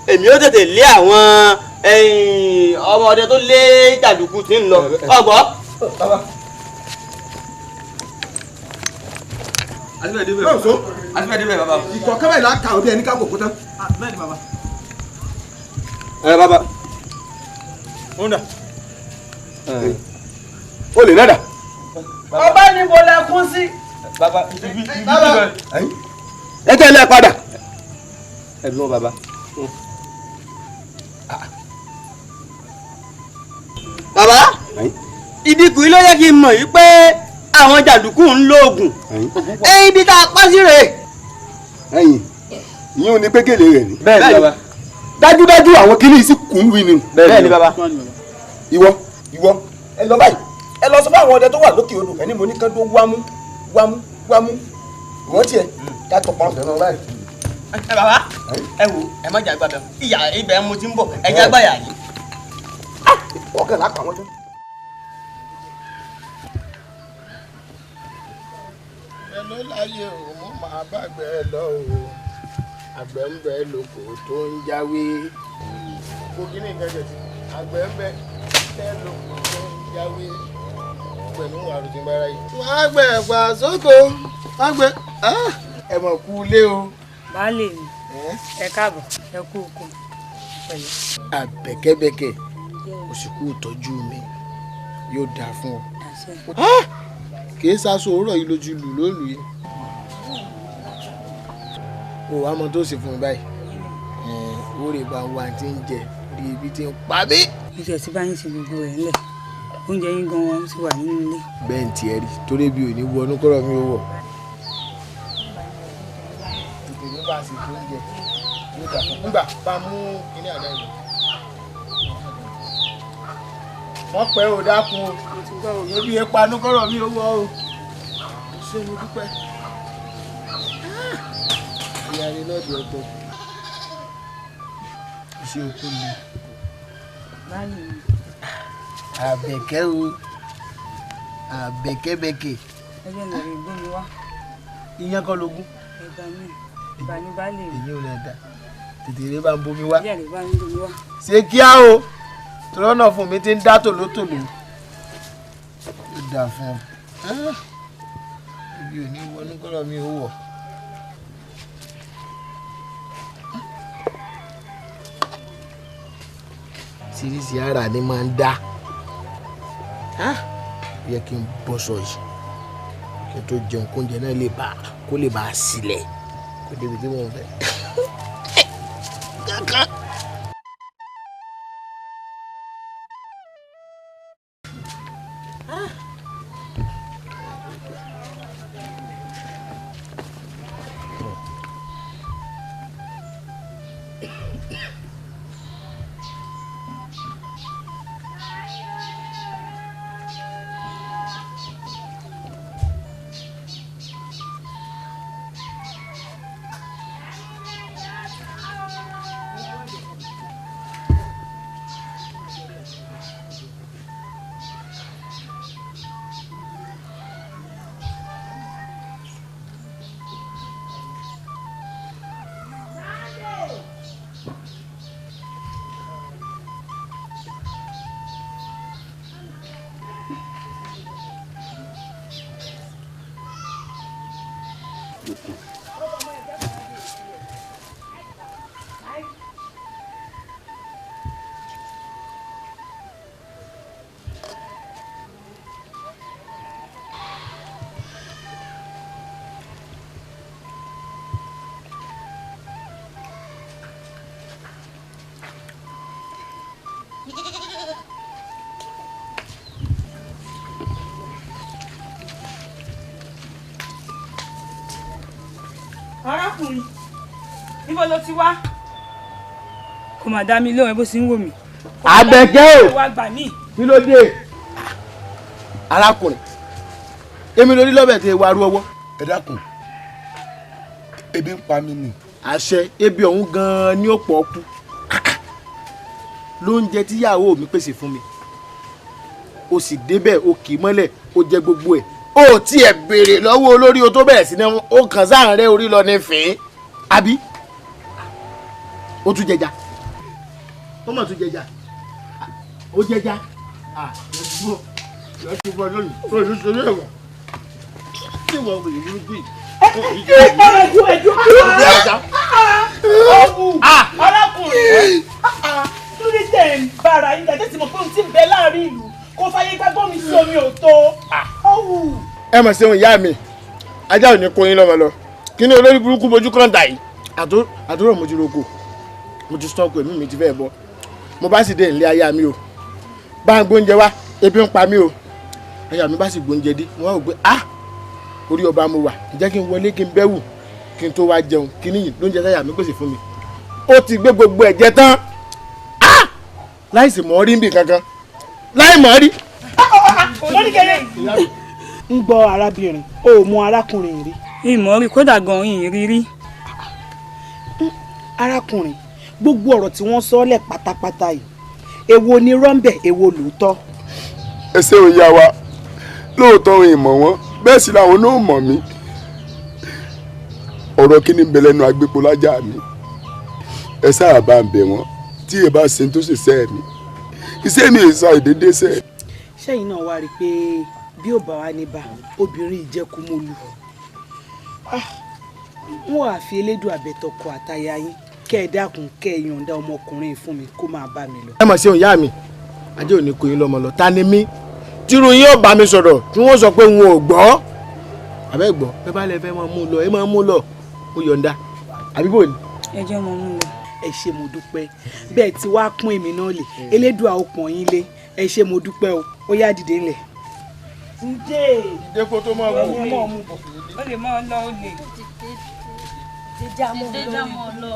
Èmi ó tètè lé àwọn ọmọdé tó lé jàǹdùkú tí ń lọ. Ọgbọ́. Bàbá. Àtibẹ̀ bàbá. Ìkọ̀kẹ́ báyìí la kà ó bí ẹni ká kò kó tán. Bẹ́ẹ̀ni bàbá. Ẹ bàbá. Ó ń dà. O lè nádà. Ọba ní mo lẹ kún sí. Bàbá ibi ibi bẹ́ẹ̀. Ẹ tẹ́lẹ̀ padà. Ẹ bí wọn bàbá. Bàbá, ibi kù ló yẹ kí n mọ̀ yìí pé àwọn jàǹdùkú ń lo oògùn. Ẹyin ibi tá a pa sí rèé. Ẹyin ìyẹn ò ní pé gèlè rẹ ni. Bẹ́ẹ̀ni bàbá. Dájúdájú àwọn kìíní sì kún wí ni. Bẹ́ẹ̀ni bàbá. Ìwọ ìwọ ẹ lọ báyìí, ẹ lọ sọ fún àwọn ọdẹ tó wà lókè odò ẹni mo ní kán tó wámú wámú wámú ìwọ́n tiẹ̀ ká tọpa ọ̀sẹ̀ náà báyìí. Ẹ bàbá, ẹ wo, ẹ má jà gbàgbà ìyá ibẹ̀ mo ti ń bọ̀, ẹ já gbàyà yìí. Ọkàn lápá wọn tán. Ẹ ló láyé o, mo máa bàgbẹ́ lọ o, àgbẹ̀ ń bẹ lóko tó ń jáwé. Kò kí ní nǹkan jẹ̀tì, àgbẹ̀ ń bẹ lóko tó ń jáwé pẹ̀lú àròjìn bára yìí. Wọ́n á gbẹ̀ ẹ̀pà sóko, wọ́n á gbẹ̀ ẹ mọ̀ kú ilé o. Baálé mi, ẹ káàbọ̀, ẹ kú oko pẹ̀lú. Àbẹ̀kẹ́bẹ̀kẹ́, òsìkú ìtọ́jú mi yóò dáa fún ọ. Kì í ṣaṣọ òwúrọ̀ yìí lójú lù lólu yìí. O wàá mọ tó ṣe fún mi báyìí. Owó rẹ̀ bá wa ti ń jẹ rí ibi tí ń pa mí. Mo ti ẹ̀ ti bá yín ṣe gbogbo rẹ̀ ńlẹ̀. Oúnjẹ yín gan-an ti wà nínú ilé. Bẹ́ẹ̀ ń tiẹ̀ rí torí bí ò ní wọnú kọ́rọ̀ mi ò wọ̀. Tètè ní bá a ṣe tó ń jẹ yóò dà fún un. Nígbà bá a mú kíní àdá yìí. Wọ́n pẹ́ ò dákun o. Ebi ìpanu kọ́rọ̀ mi ò wọ̀ o. Ṣé mo dúpẹ́? Ìyá rẹ̀ lọ́ọ̀dì ọkọ. Ṣé o kò lè? Àbẹ̀kẹ́ o, àbẹ̀kẹ́bẹ̀kẹ́. Ẹ jẹ́ lọ rí gbómi wá. Iyán kọ́ lógún. Ẹ̀bà mi, ẹ̀bà ní baálé mi. Èyí ò lè dà. Tètè rẹ bá ń bomi wá. Ẹ jẹ́ lè bá ń bomi wá. Ṣé kíá o? Tòrọ́ náà fún mi ti ń dá tòlótòló. Yóò dáa fún ọ. Ibi ò ní wọnú kọ́rọ̀ mi ò wọ̀. Sírísì ara ni máa ń dá. Yẹ kí n bọ́ sọ yìí kí n tó jẹun kóúnjẹ náà lè bá kó lè bá a sílẹ̀ kó débi tí mò ń fẹ́. Kankan. Arákùnrin, níbo ló ti wá? Kò mà dá mi lóhùn bó ṣe ń wò mí. Àbẹ̀kẹ́ o, wá gbà mí. Kí ló dé? Arákùnrin, èmi lórí lọ́bẹ̀ tí wàá rú ọwọ́. Ẹ dákun, ebi ń pa mí ni. Àṣẹ ebi ọ̀hún gan-an ni ó pọ̀ kú. Lóúnjẹ tíyàwó mi pèsè fún mi. O sì débẹ̀ o kì í mọ́lẹ̀ o jẹ gbogbo ẹ̀. O tiẹ̀ béèrè lọ́wọ́ olórí o tó bẹ̀rẹ̀ sí ní o kàn sáàrẹ̀ orí lọ ní fín àbí o tún jẹja o mọ̀ tún jẹja o jẹja yọ ti bọ lónìí o tún ṣe léèwọ̀ tí wọ́n wò yìí bí. Ẹjú ẹjú ọ̀hún arákùnrin lórí tẹ̀ ń bára yín jáde tí mo pé ohun tí ń bẹ láàrin ìlú kò fàyè gbàgbọ́ mi sí omi ò tó. Ẹ mọ̀ ṣeun ìyá mi, ajá ò ní kó yín lọ́mọ lọ. Kí ni olórí burúkú bojú kọ́ńtà yìí? Àtúrò mo ti roko, mo ti sọ́kù ẹ̀mí mi ti fẹ́ bọ́. Mo bá sì dé ilé aya mi o. Bá ń gbóúnjẹ wá, ebi ń pa mí o. Aya mi bá sì gbóúnjẹ dé, mo wá wò pé ah orí ọba mo wà, ǹjẹ́ kí n wọlé kí n bẹ́wù kí n tó wá jẹun kí níyì lóúnjẹ táyà mi pèsè fún mi. Ó ti gbé gbogbo ẹ̀ jẹ tán. Ah! Láìsí mọ́ rí níbì kankan. Láì mọ̀ rí. Ń gbọ́ arábìnrin, o ò mọ arákùnrin rí. Ìmọ̀ rí kódà gan-an ìrìn rí. Arákùnrin, gbogbo ọ̀rọ̀ tí wọ́n sọ lẹ̀ pátápátá yìí, èwo ni rọ́ńbẹ̀, èwo lóòótọ́? Ẹ ṣeun ìyá wa, lóòótọ́ òun ìmọ̀ wọn, bẹ́ẹ̀ sì làwọn náà mọ̀ mí. Ọ̀rọ̀ kí ni ń bẹ lẹ́nu agbépo lájà mi? Ẹ sáà bá ń bẹ̀ wọ́n, tí ẹ bá ṣe tó ṣe sẹ́ mi. Iṣẹ́ mi ìsà ìdédé sẹ́. Ṣẹ́yìn náà wá rí i pé bí ó bá wá ní bá obìnrin ìjẹkùmọ́lù. Wọ́n á fi elédùn àbẹ̀tọkọ àtaya yín kẹ́ ẹ dákun kẹ́ ẹ yọ̀ǹda ọmọkùnrin fún mi kó máa bá mi lọ. Ẹ mọ̀ ṣeun ìyá mi, ajé ò ní kó yín lọ́mọ lọ. Ta ni mí? Tírú yín ò bá mi sọ̀rọ̀ tí wọ́n sọ pé n ò gbọ́. Àbẹ́ gbọ́, ẹ bá lẹ fẹ́ máa mú lọ, ẹ máa mú lọ, mo yọ̀ǹda. Àbí bò ní? Ẹ jẹ́ mo mú lọ. Ẹ ṣé mo dúpẹ́, bẹ́ẹ̀ tí wàá pọ́n èmi náà lè, elédùà ó pọ́n yín lé, ẹ ṣé mo dúpẹ́ o, ó yá dìde ńlẹ̀. Ǹjẹ́ Ìdè kó tó máa wù mí. Ó lè máa lọ ó lè. Dídá mọ́ lọ.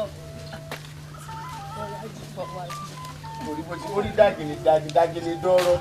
Orí dàgìlì dàgìlì dọ́rọ́.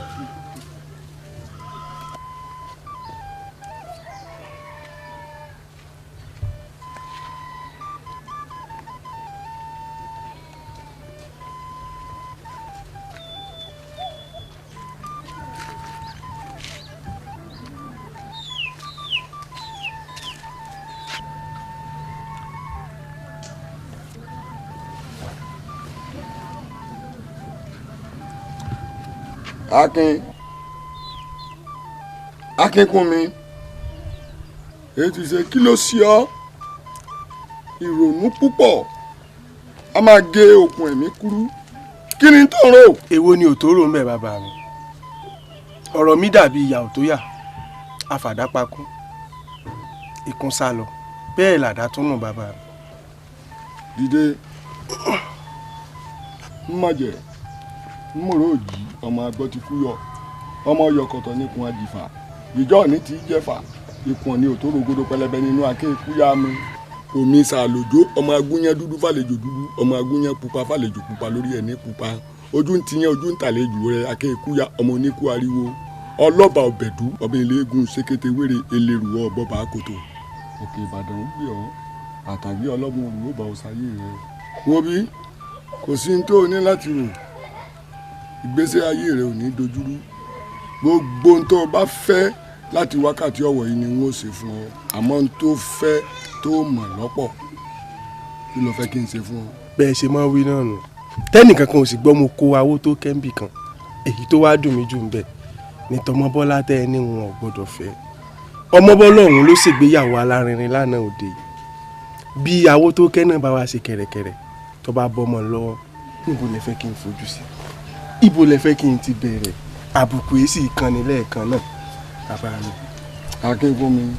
Akin Akínkúnmi, èyí ti ṣe, kí ló ṣe ọ́? Ìrònú púpọ̀ a máa gé okùn ẹ̀mí kúrú. Kí ni tó ń rò? Èwo ni òtóró ń bẹ bàbá mi? Ọ̀rọ̀ mi dàbí ìyàwó tó yà àfàdápakú ìkún sá lọ, bẹ́ẹ̀ làdá tún nù bàbá mi. Dìde ń mọ̀jẹ̀ ń mọ̀rọ̀ òjì, ọmọ agbọ́ ti kú yọ, ọmọ yọkọ̀tọ̀ níkun àjìfà, ìjọ ní ti jẹ́fà, ikùn ní òtóró godo pẹlẹbẹ nínú akéèkú yá mi. Omi sàlòjó, ọmọ agúnyán dúdú fàlejò dúdú, ọmọ agúnyán pupa fàlejò pupa, lórí ẹni pupa, ojú ń tiyán, ojú ń tàlejò rẹ, akéèkú ya ọmọ oníkú ariwo, ọlọ́ba ọ̀bẹ̀dú, ọbẹ̀ eléégún ṣèkété wéré, eléru ọ̀bọ̀bà kòtò. Òkè Ìbàdàn ń gbé ọ, àtàgé ọlọ́mọ òru ó bá ọ sáyé rẹ. Wo bí kò sí ní tó o ní láti rò, ìgbésí ayé rẹ ò ní dojúrú. Gbogbo ohun tó o bá fẹ́ láti wákàtí ọ̀wọ̀ yìí ni n ó ṣe fún ọ, àmọ́ ohun tó fẹ́ tó mọ̀ lọ́pọ̀, kí ló fẹ́ kí n ṣe fún ọ? Bẹ́ẹ̀ ṣe máa wí náà nù, tẹ́nìkan kan ò sì gbọ́ mo kó awó tó kẹ́ńbì kan. Èyí tó wáá dùn mí jù ń bẹ̀ ní tọmọbọ́lá tẹ́ ẹ ní wọn ò gbọ́dọ̀ fẹ́. Ọmọbọ́lá ọ̀hún ló ṣègbéyàwó alárinrin lánàá òde yìí. Bí awó tó kẹ́ náà bá wá ṣe kẹ̀rẹ̀kẹ̀rẹ̀ tó bá bọ́mọ lọ́wọ́, níbo lẹ fẹ́ kí n fojú sí? Ibo lẹ fẹ́ kí n ti bẹ̀rẹ̀? Àbùkù èsì ìkànnì lẹ́ẹ̀kan náà bàbá mi. Akínkúnmi,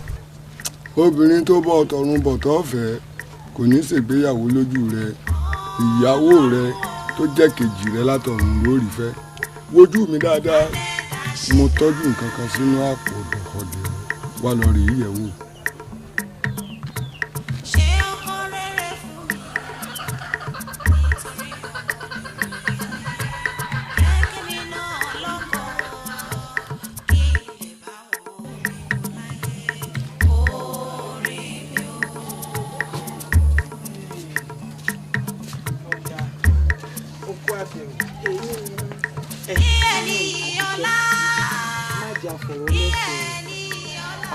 obìnrin tó bọ́ ọ̀tọ̀run bọ̀ tó fẹ́ kò ní ṣègbéyàwó lójú rẹ. Ìyàwó rẹ tó jẹ́ kejì rẹ látọ̀run lórí fẹ́. Wojú mi dáadáa, mo tọ́jú nǹkan kan sínú àpò dọ̀kọ̀dẹ̀, wá lọ rí ìyẹ̀wò.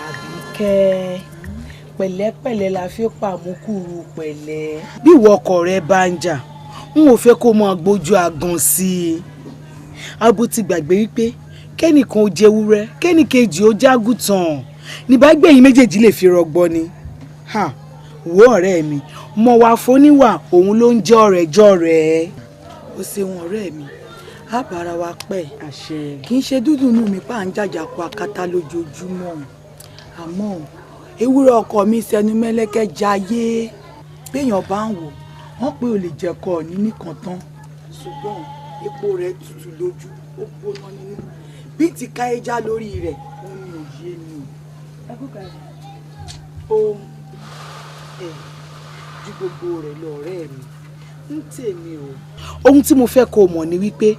Àbíkẹ́, pẹ̀lẹ́pẹ̀lẹ́ la fi pàmùkùrù pẹ̀lẹ́. Bí ìwọ ọkọ rẹ bá ń jà, n ò fẹ́ kó máa gbójú agan sí i. Abo ti gbàgbé wípé kẹ́nìkan ó jẹ́wúrẹ́, kẹ́nìkejì ó jágùtàn, níbàgbẹ̀yìn méjèèjì lè fi rọgbọ ni. Wo ọ̀rẹ́ mi, mọ̀ wá fóníwà, òun ló ń jẹ́ ọ̀rẹ́ jọ̀rẹ́. O ṣeun ọ̀rẹ́ mi, á bára wa pẹ́. Kì í ṣe dúdú inú mi pa à ń jàjàkọ akátá lójoojúmọ́, àmọ́ ewúrẹ́ ọkọ mi sẹnu mẹ́lẹ́kẹ́ jayé. Béèyàn bá ń wò wọ́n pé ò lè jẹ́kọ̀ ọ̀ní nìkan tán, ṣùgbọ́n epo rẹ̀ tutù lójú, ó gbóná nínú, bí ti ká ẹja lórí rẹ̀ ó ní òye ni. Ó ju gbogbo rẹ̀ lọ ọ̀rẹ́ mi, ń tèmi o. Ohun tí mo fẹ́ kó mọ̀ ni wípé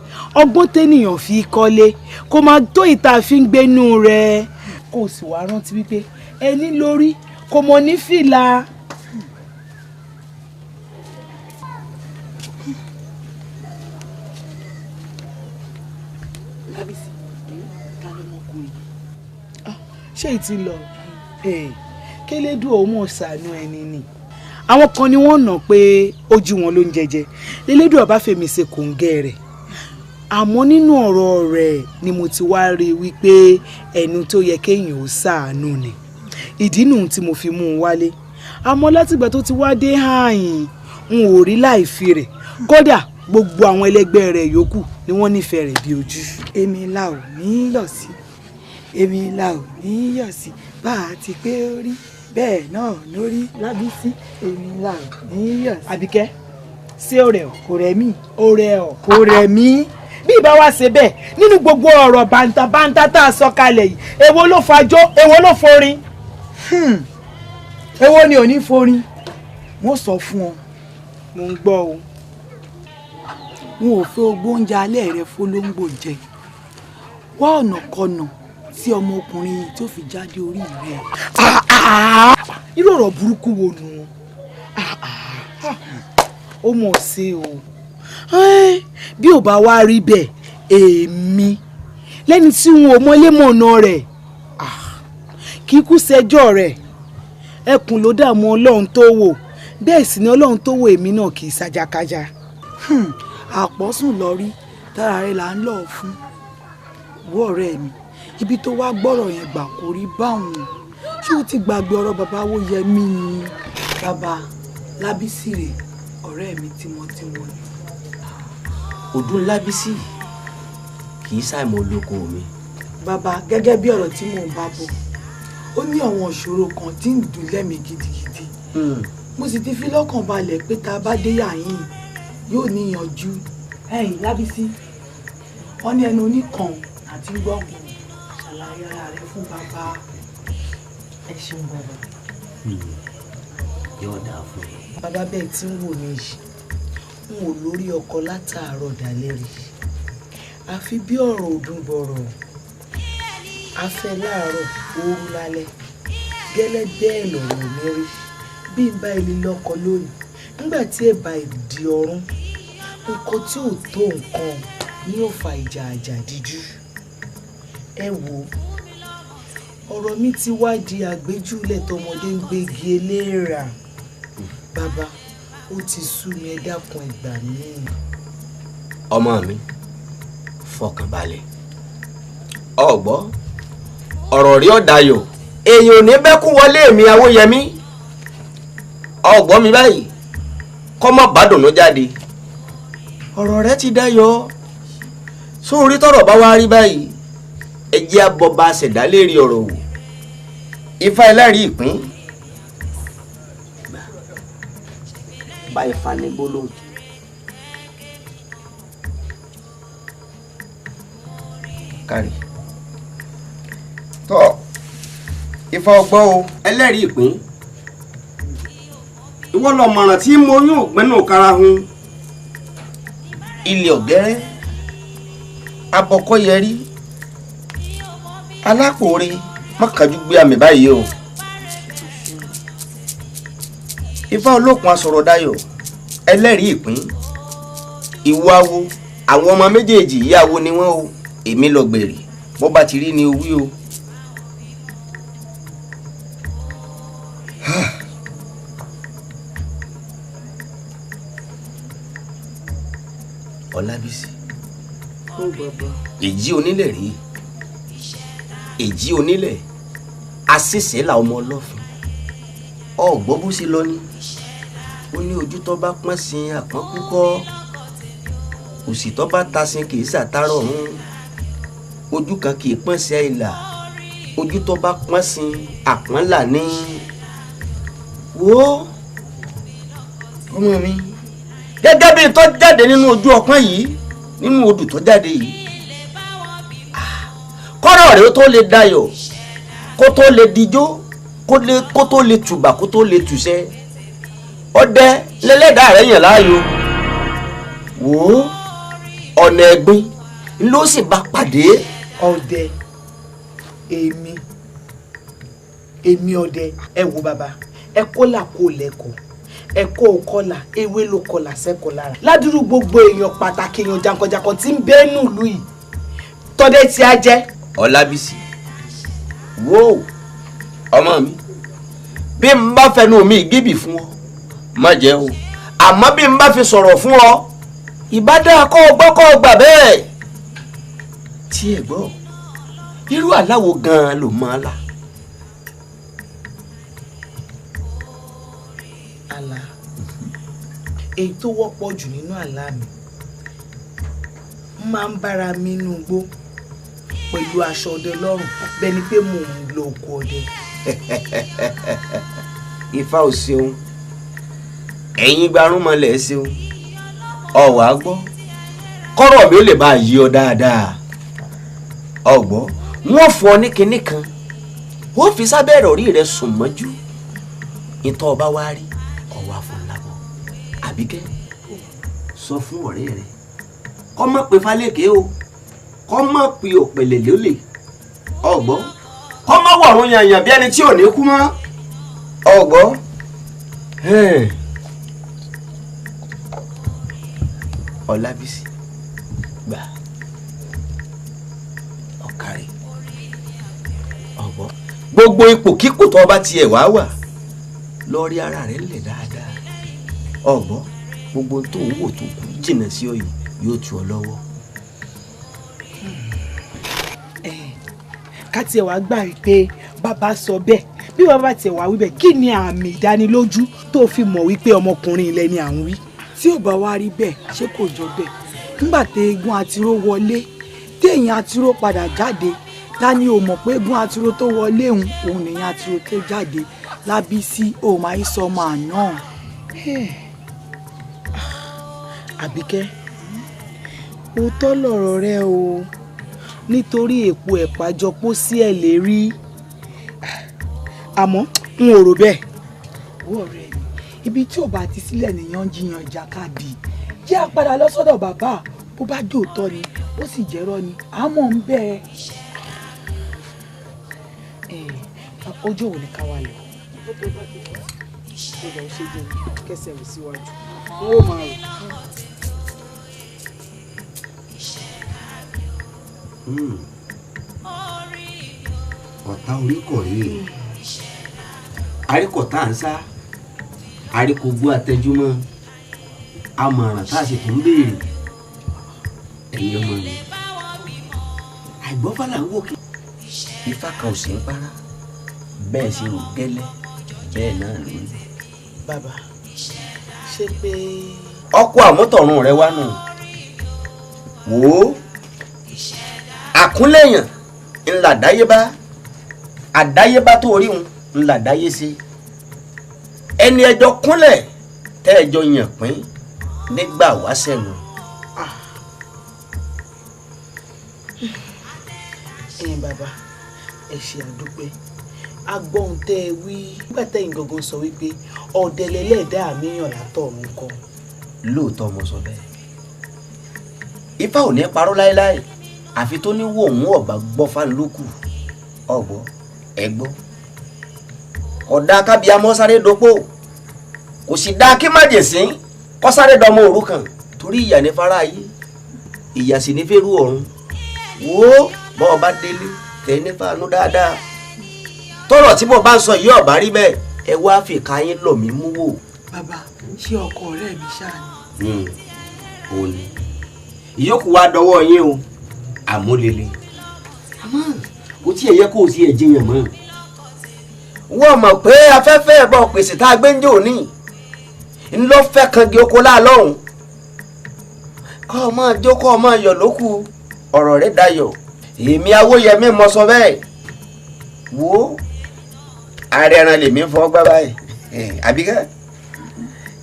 ọgbọ́n tẹ́nìyàn fi kọ́lé kó máa tó ìta fi ń gbénú rẹ̀, kó o sì wá rántí wípé ẹni lórí kò mọ̀ ní fìlà. Lábísí, ta ló mọkùnrin? Ṣé ìtì lọ kélédùn òun mọ̀ ṣàánú ẹni ni. Àwọn kan ni wọ́n nà pé ojú wọn ló ń jẹjẹ, lélédùn ọba fèmí ṣe kòǹgẹ́ rẹ̀. Àmọ́ nínú ọ̀rọ̀ rẹ̀ ni mo ti wá rí i wípé ẹnu tó yẹ kéèyàn ó ṣàánú ni. Ìdí nù tí mo fi mú un wálé. Àmọ́ látìgbà tó ti wá dé hàyìn, n ò rí láì fi rẹ̀. Kódà gbogbo àwọn ẹlẹgbẹ́ rẹ̀ yòókù ni wọ́n nífẹ̀ẹ́ rẹ̀ bí ojú. Èmi la ò ní yọ̀ sí, èmi la ò ní yọ̀ sí, bá a ti pé ó rí bẹ́ẹ̀ náà lórí. Lábísí, èmi la ò ní yọ̀ sí. Àbíkẹ́, ṣé ó rẹ̀ ọ́? Kò rẹ̀ mí. Ó rẹ̀ ọ́? Kò rẹ̀ mí. Bí ìbá wa ṣe bẹ́ẹ̀ nínú gbogbo ọ̀rọ̀ bàǹtàbàǹtà tá a sọ kalẹ̀ yìí, èwo ló fajó, èwo ló forin? Èwo ni ò ní forin? Wọ́n sọ fún ọ. Mo ń gbọ́ o. N ò fẹ́ ogbó oúnjẹ alẹ́ rẹ fọlọ́ngbò jẹ. Wá ọ̀nà kọnà tí ọmọkùnrin yìí tó fi jáde orí rẹ. Irú ọ̀rọ̀ burúkú wo nù? Ó mọ̀ ṣe o. Bí ò bá wá rí bẹ́ẹ̀, èmi lẹ́ni tí n ò mọlé mọ̀nà rẹ̀ kì í kú sẹ́jọ́ rẹ̀. Ẹkùn ló dààmú Ọlọ́run tó wò, bẹ́ẹ̀ sì ni Ọlọ́run tó wò èmi náà kì í ṣajákájá. Àpọ̀sùn lọ rí tára rẹ̀ là ń lọ fún. Wo ọ̀rẹ́ mi, ibi tó wá gbọ́rọ̀ yẹn gbà kò rí báwọn. Ṣé o ti gbàgbé ọ̀rọ̀ bàbá Awóyẹmí ni? Bàbá Lábísí rè, ọ̀rẹ́ mi tímọ́tímọ́ ni. Ọdún Lábísí kì í ṣàìmọ̀ olóko mi. Bàbá, gẹ́gẹ́ bí ọ̀rọ̀ tí mò ń bá bọ̀, ó ní àwọn ìṣòro kan tí ń dùn lẹ́mìí gidigidi. Mo sì ti fi lọ́kàn balẹ̀ pé tá a bá dé yàyín yóò níyanjú. Ẹ̀yin Lábísí, wọ́n ní ẹnu oníkan àti gbọ̀ngàn, ṣàlàyé ara rẹ fún bàbá. Ẹ ṣeun bàbá. Yóò dáa fún ẹ. Bàbá, bẹ́ẹ̀ tí ń wò mí yìí, n ò lórí ọkọ látàárọ̀ dalẹ́ rí, àfi bí ọ̀rọ̀ òdùn bọ̀rọ̀. Afẹ́ láàárọ̀, ooru lálẹ́, gẹ́lẹ́ bẹ́ẹ̀ lọ̀rọ̀ mi rí. Bí n bá ilé lọ́kọ lónìí, nígbà tí ẹ bá di ọ̀run, nǹkan tí ò tó nǹkan ní ó fa ìjà àjàdíjú. Ẹ wò ó, ọ̀rọ̀ mi ti wá di àgbéjúlẹ̀ tọmọdé ń gbégi eléèrà. Bàbá, ó ti sú mi, ẹ dákun, ẹ gbà mí. Ọmọ mi, fọkàn balẹ̀, ọ̀gbọ́ ọ̀rọ̀ rí ọ̀dàyọ̀, èèyàn ò ní bẹ́kún wọlé mi Awóyẹmí. Ọ̀gbọ́n mi báyìí, kọ́ mọ́ bàdùnú jáde, ọ̀rọ̀ rẹ ti dayọ̀. Sórí tọ́rọ̀ bá wá rí báyìí, ẹ jẹ́ abọba ṣẹ̀dá lérí ọ̀rọ̀ wò. Ifá ẹlẹ́rìí ìpín bá Ifá ní gbólóhùn. Kárí tọ́ Ifá ọgbọ́n o, ẹlẹ́rìí ìpín, ìwọ lọ mọ̀ràn tí mo yún ògbẹ́nù karahun. Ilé ọ̀gẹ́rẹ́ abọ́kọ́yẹrí alákòóre, mọ́kànjú gbé àmì báyìí o. Ifá olókun asọ̀rọ̀ dayọ̀, ẹlẹ́rìí ìpín, ìwọ awo, àwọn ọmọ méjèèjì yìí awo ni wọ́n o, èmi lọ gbèrè, bó bá ti rí ni o wí o. Ọlábísí, èjì onílẹ̀ rí, èjì onílẹ̀ àṣìṣe là ọmọ ọlọ́fin. Ọ̀gbọ́n bó ṣe lọ ni ó ní ojú tó bá pọ́n sí àpọ́n kúkọ́, òsì tó bá ta sí kì í ṣàtàrọ̀ ọ̀hún. Ojú kan kì í pọ́n sí àìlà, ojú tó bá pọ́n sí àpọ́n là ní. Wo ọmọ mi, gẹ́gẹ́ bí tó jáde nínú ojú ọpọ́n yìí, nínú odù tó jáde yìí, kọ́rọ̀ rẹ̀ ó tó lè dayọ̀, kó tó lè dijó, kó tó lè tùbà, kó tó lè tùṣẹ́, ọdẹ lẹ́lẹ́dàá rẹ̀ yàn láàyò. Wò ó, ọ̀nà ẹ̀gbin ló sì bá pàdé. Ọdẹ èmi ọdẹ. Ẹ wo bàbá, ẹ kó là kó lẹ́kọ̀ọ́, ẹ kó o kọlà, ewé ló kọlà sẹ́kọ̀ọ́ lára. Ládùúrú gbogbo èèyàn pàtàkì, èèyàn jankan-jankan tí ń bẹ́ẹ̀ nù lù yìí, tọ́dẹ tí a jẹ́. Ọlábísí, wo ọmọ mi, bí n bá fẹnu mi gíbì fún ọ, má jẹ́ o, àmọ́ bí n bá fi sọ̀rọ̀ fún ọ, ìbá dáa kọ́ ọ gbọ́ kọ́ ọ gbà bẹ́ẹ̀. Tí ẹ gbọ́, irú aláwo gan-an ló máa là. Àlá èyí tó wọ́pọ̀ jù nínú àlá mi, máa ń bára mi nínú igbó pẹ̀lú aṣọ ọdẹ lọ́rùn, bẹ́ẹ̀ ni pé mò ń lọ oko ọdẹ. Ifá ò ṣeun, ẹ̀yin gbarúmọlẹ̀ ṣeun, ọ̀wà gbọ́, kọ́rọ̀ mi ó lè bá yí ọ dáadáa. Ọ̀gbọ́, wọ́n fún ọ ní kinní kan, ó fi sábẹ́ ìrọ̀rí rẹ sùn mọ́jú, ìtọ́ ọba wá rí ọwọ́ àfọ̀nlábọ̀. Àbíkẹ́, sọ fún ọ̀rẹ́ rẹ kọ́ mọ̀ pé fálékè o, kọ́ mọ̀ pé òpèlè lólè, ọ̀gbọ́, kọ́ mọ̀ wọ̀run yànyàn bí ẹni tí ò ní kú mọ́, ọ̀gbọ́. Ọlábísí, gbà, ọ̀kàrẹ̀, ọ̀gbọ́, gbogbo ipò kíkò tó bá tiẹ̀ wá wà, lọ rí ara rẹ̀ lẹ̀ dáadáa, ọ̀gbọ́, gbogbo tó ń wò tó kù jìnnà sí ọ yìí yóò tù ọ lọ́wọ́. Ká tiẹ̀ wá gbà wípé bàbá sọ bẹ́ẹ̀, bí bàbá tiẹ̀ wá wí bẹ́ẹ̀, kí ni àmì ìdánilójú tó fi mọ̀ wípé ọmọkùnrin ilẹ̀ ni à ń wí? Tí ò bá wá rí bẹ́ẹ̀, ṣé kò jọ bẹ́ẹ̀? Nígbà tí eégún àtiró wọlé, téèyàn àtiró padà jáde, ta ni ò mọ̀ pé eégún àtiró tó wọlé òun òun nìyẹn àtiró tó jáde? Lábísí ò máa ń sọ ọmọ àná. Àbíkẹ́, òótọ́ lọ̀rọ̀ rẹ o, nítorí èpo ẹ̀pà jọpọ̀ sí ẹ̀ lérí, àmọ́ n ò rò bẹ́ẹ̀. Owó ọ̀rẹ́ mi, ibi tí ò bá ti sílẹ̀ nìyẹn ń jiyàn ìjàkadì. Jẹ́ a padà lọ sọ́dọ̀ bàbá, bó bá jòótọ́ ni, ó sì jẹ́rọ́ ni, àmọ́ ń bẹ́ẹ̀. Ọjọ́ wo ni ká wá lọ? Ìgbà ó ṣe jẹ́ kẹsẹ̀ rẹ̀ síwájú, n ó máa rò. Ọ̀tá orí kọ̀ rèé, àríkọ̀ tá à ń sá, àríkògbó àtẹjúmọ́, àmọ̀ràn tá a sì tún béèrè. Ẹ̀yin ọmọ mi, àìgbọ́fà là ń wò kí ifá kan ò sí ń para, bẹ́ẹ̀ sì rò gẹ́lẹ́ bẹ́ẹ̀ náà ló ń. Bàbá, ṣé pé. Ọkọ àmútọ̀run rẹ wá nù wò ó, àkúnlẹ̀yàn ńlá àdáyébá, àdáyébá tó rí òun ńlá àdáyé sí. Ẹni ẹjọ́ kúnlẹ̀ tẹ́ ẹjọ́ yàn pín nígbà wáṣẹ̀ nù. Ẹ̀yin bàbá, ẹ ṣe àdúpẹ́. Agbóhun tẹ́ ẹ wí nígbà tẹ́yìn gangan sọ wípé ọ̀dẹ̀lẹ̀lẹ́dàá mi yàn látọ̀run kan. Lóòótọ́ mo sọ bẹ́ẹ̀, ifá ò ní parọ́ láéláé, àfi tó ní wò òun ọ̀bà gbọ́ fánilókù. Ọ̀gbọ́ ẹ gbọ́, ọ̀dà kábíyamọ́ sáré dopó, kò sì dáa kí májèsín kọ́ sáré dọmọ òrukàn, torí ìyà ní fara ayé, ìyà sì ní fẹ́rù ọ̀run. Wò ó, bọ́ ọ bá délé tẹ̀ ní fàánú dáadáa. Tọ́rọ̀ tí mo bá ń sọ yìí ọ̀bá rí bẹ́ẹ̀, ẹ wá fìkà yín lọ̀ mí mú wò. Bàbá, ṣé ọkọ ọ̀rẹ́ mi ṣáà ni? Ó ní ìyókù wa dọwọ́ yín o, àmúlele. Àmọ́ kò tí ẹ yẹ kó o sí ẹ jiyàn mọ́. Wọ́n mọ̀ pé afẹ́fẹ́ ẹ̀bọ pèsè tá a gbé ń jò ní ńlọ fẹ́ kangi oko láàlọ́hùn. Kọ́ ọ máa jó, kọ́ ọ máa yọ̀ lókù, ọ̀rọ̀ rẹ̀ dayọ̀. Èmi Awóyẹmí mọ sọ bẹ́ẹ̀. Wo ààrẹ ẹran lèmi fọ́ gbá báyìí, àbíkẹ́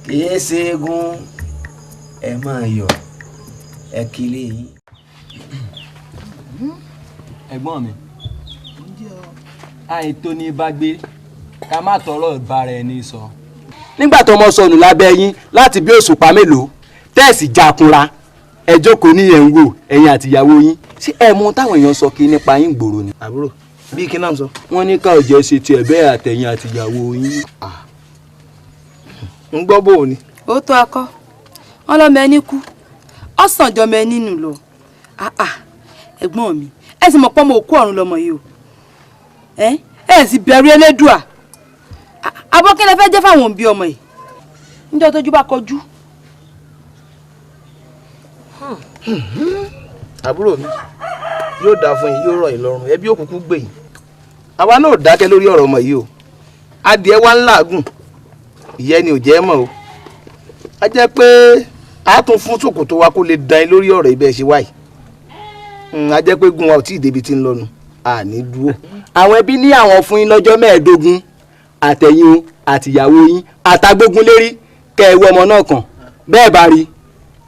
kìí ṣe egun, ẹ máa yọ̀, ẹ kiri yín. Ẹ̀gbọ́n mi, àìtó ní bá gbé ká má tọrọ ìbára ẹni sọ. Nígbà tó ọmọ sọnù lábẹ́ yín láti bí òṣùpá mélòó tẹ́ẹ̀sì jakunra, ẹ jókòó ní ẹ̀ ń wò ẹ̀yin àtìyàwó yín. Ṣé ẹ mọ táwọn èèyàn sọ kí nípa yín gbòòrò ni? Àbúrò, bí kí náà sọ. Wọ́n ní ká ọ̀jẹ̀ ṣe tiẹ̀ bẹ́ẹ̀ àtẹ̀yìn àtìyàwó yín. Ń gbọ́ bò ó ni. Ó tó akọ wọn lọmọ ẹni kú, ọ̀sán jọmọ ẹni nù lọ. Ẹ̀gbọ́n mi, ẹ sì mọ̀ pọ́nmọ òkú ọ̀run lọmọ yìí o. Ẹ sì bẹ̀rù Elédùà. Abọ́kẹ́lẹ́ fẹ́ jẹ́ fáwọn òbí ọmọ yìí níjọ́ tójú bá kọjú. Àbúrò mi, yóò dáa fún yín, yóò rọ̀ yín lọ́rùn, ẹbí òkùnkùn gbè yín. Àwa náà dákẹ́ lórí ọ̀rọ̀ ọmọ yìí o. Adìẹ wa ń làágùn, ìyẹn ni ò jẹ́ mọ̀ o. A jẹ́ pé a tún fún ṣòkòtò wa kó lè dán in lórí ọ̀rọ̀ ibẹ̀ ṣe wáyìí. A jẹ́ pé gun wa ò tí ì débi tí ń lọ́nu, a ní dúró. Àwọn ẹbí ní àwọn fún yín lọ́jọ́ 25, àtẹ̀yìn o àtìyàwó yín àtàgbógun lérí kẹ́ ẹ wọ ọmọ náà kàn, bẹ́ẹ̀ bá rí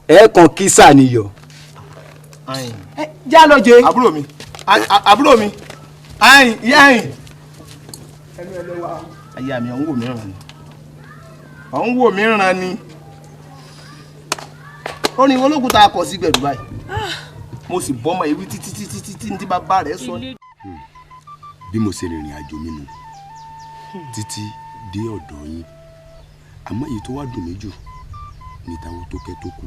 ẹ kàn kí sàníyàn. Já lọ jẹ. Àbúrò mi, àbúrò mi, ayin ìyá ayin. Aya mi, ọ̀ ń wò mí ràn ni, ọ̀ ń wò mí ràn ni. Ó ní ológun tá a kọ sí gbẹ̀dú báyìí, mo sì bọ́mọ ewì títí títí títí ní bàbá rẹ̀ sọ. Bí mo ṣe rìnrìn àjò mi nù títí dé ọ̀dọ̀ yín, àmọ́ èyí tó wá dùn mí jù ní tàwọn tó kẹ́ tó kú.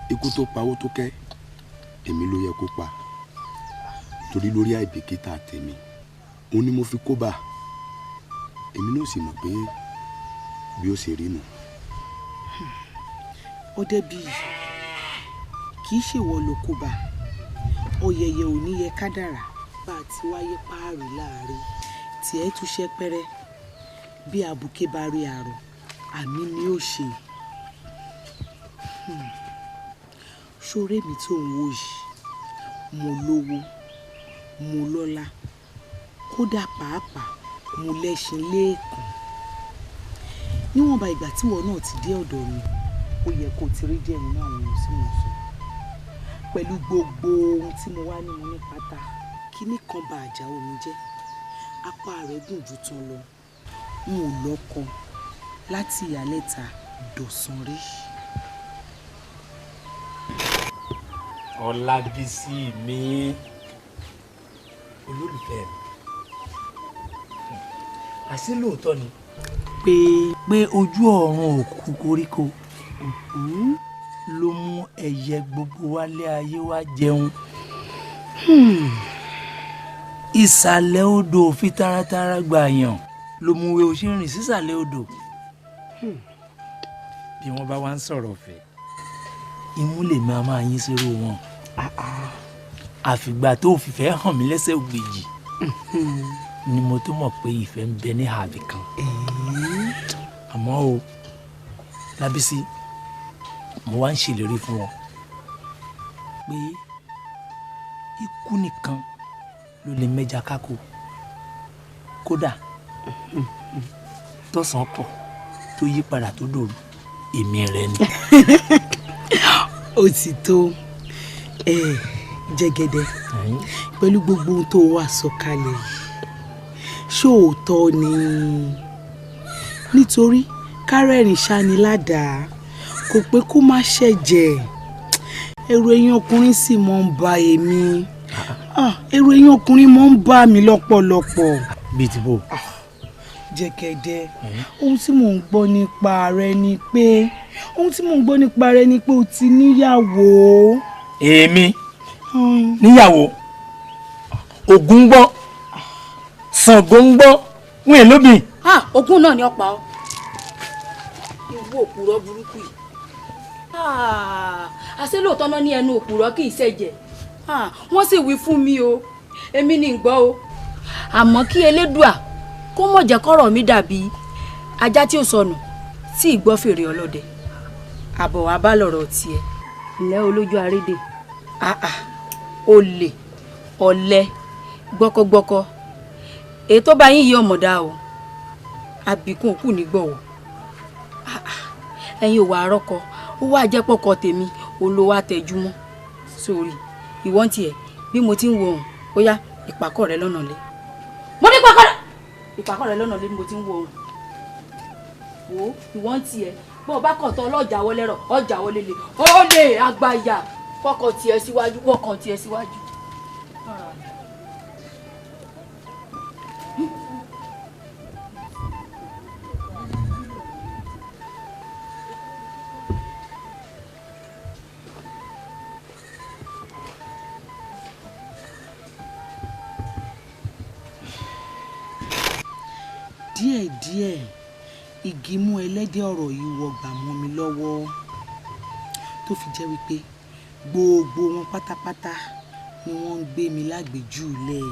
Ikú tó pa owó tó kẹ́, èmi ló yẹ kó pa, torí lórí àìbìkítà tèmi òun ni mo fi kó bá. Èmi náà sì mọ̀ pé bí ó ṣe rí nù. Ọdẹbíyì, kì í ṣèwọ ló kó bá, ọ̀yẹ̀yẹ̀ ò ní yẹ kádàrá. Bá a ti wáyé páàrí láàrin tiẹ̀ tún ṣẹ́pẹ́rẹ́ bí abuké bá rí àrò àmì ni ó ṣe. Ṣoré mi tó ń wò yìí, mo lówó, mo lọ́lá, kódà pàápàá mo lẹ́ṣin lẹ́ẹ̀kan. Níwọ̀nba ìgbà tíwọ náà ti dé ọ̀dọ̀ mi, ó yẹ kó o ti rí díẹ̀ nínú àwọn ohun tí mo sọ. Pẹ̀lú gbogbo ohun tí mo wá ní mo ní pátá, kíní kan ba àjàó mi jẹ́, apá rẹ̀ gùn ju tán lọ. N ò lọ́kọ láti ìyálẹ̀ta dọ̀sán rí. Ọlábísí mi, olólùfẹ́ mi, àṣé lóòótọ́ ni pé ojú ọ̀run ò kú koríko ló mú ẹyẹ gbogbo wálé ayé wá jẹun. Ìsàlẹ̀ odò fi taratara gbà yàn ló mú wé o ṣe rìn sísàlẹ̀ odò. Bí wọ́n bá wá ń sọ̀rọ̀ ọ̀fẹ́, imú lèmi a máa yín sírú wọn. Àfìgbà tó fìfẹ́ hàn mí lẹ́sẹ̀ ògbèjì ni mo tó mọ̀ pé ìfẹ́ ń bẹ ní àbí kan. Àmọ́ o, Lábísí, mo wá ń ṣèlérí fún wọn pé ikú nìkan ló lè mẹ́ja kákò. Kódà tọ̀sán pọ̀ tó yí padà tó dòru, èmi rẹ ni. Ó ti tó Jẹ́gẹ́dẹ́, pẹ̀lú gbogbo ohun tó wà sọ̀kalẹ̀ yìí, ṣé òótọ́ ni? Nítorí kárẹ́rìn ṣáni ládàá kò pé kó má ṣẹ̀jẹ̀. Ẹ̀rù ẹ̀yin ọkùnrin sì mọ́ ń ba èmi. Ẹ̀rù ẹ̀yin ọkùnrin mọ́ ń bà mí lọ́pọ̀lọpọ̀. Bíi ti bò. Jẹ́gẹ́dẹ́, ohun tí mò ń gbọ́ nípa rẹ ni pé ohun tí mò ń gbọ́ nípa rẹ ni pé o ti níyàwó. Èmi níyàwó? Ògún ń gbọ́, Ṣàngó ń gbọ́, wọn è lóbìn. Ògún náà ni ọ̀pá ọ. Ìwọ òpùrọ̀ burúkú yìí. Àṣé lóòótọ́ náà ní ẹnu òpùrọ̀ kì í ṣẹ̀jẹ̀. Wọ́n sì wí fún mi o, èmi ni ń gbọ́ o. Àmọ́ kí Elédùà kó mọ̀ jẹ́ kọ́rọ̀ mi dàbí ajá tí ò sọnù tí ì gbọ́ fèrè ọlọ́dẹ. Àbọ̀ wá bá lọ̀rọ̀ tiẹ̀. Ǹlẹ́ olójú arédè, olè, ọ̀lẹ, gbọ́kọ́gbọ́kọ́, èyí tó bá yín yí ọmọdá o, àbíkún òkú nígbọ̀wọ́. Ẹ̀yin ò wá arọ́kọ, ó wá jẹ́pọ̀kọ tèmi, òun ló wá tẹjú mọ́. Sórí ìwọ́n tiẹ̀ bí mo ti ń wo òun, ó yá ìpàkọ́ rẹ lọ́nà lé. Mo ní pàkọ́ rẹ! Ìpàkọ́ rẹ lọ́nà lé bí mo ti ń wo òun. Wo ìwọ́n tiẹ̀ bó o bá kọ̀ tán ọlọ́jà wọlé rọ̀, ọjà wọlé lè, ó lè àgbàyà fọkàn tiẹ̀ síwájú, wọ́kàn tiẹ̀ síwájú. Díẹ̀díẹ̀ igi mú ẹlẹ́dẹ̀ ọ̀rọ̀ yìí wọgbà mọ́ mi lọ́wọ́, tó fi jẹ́ wípé gbogbo wọn pátápátá ni wọ́n ń gbé mi lágbèjúlẹ̀.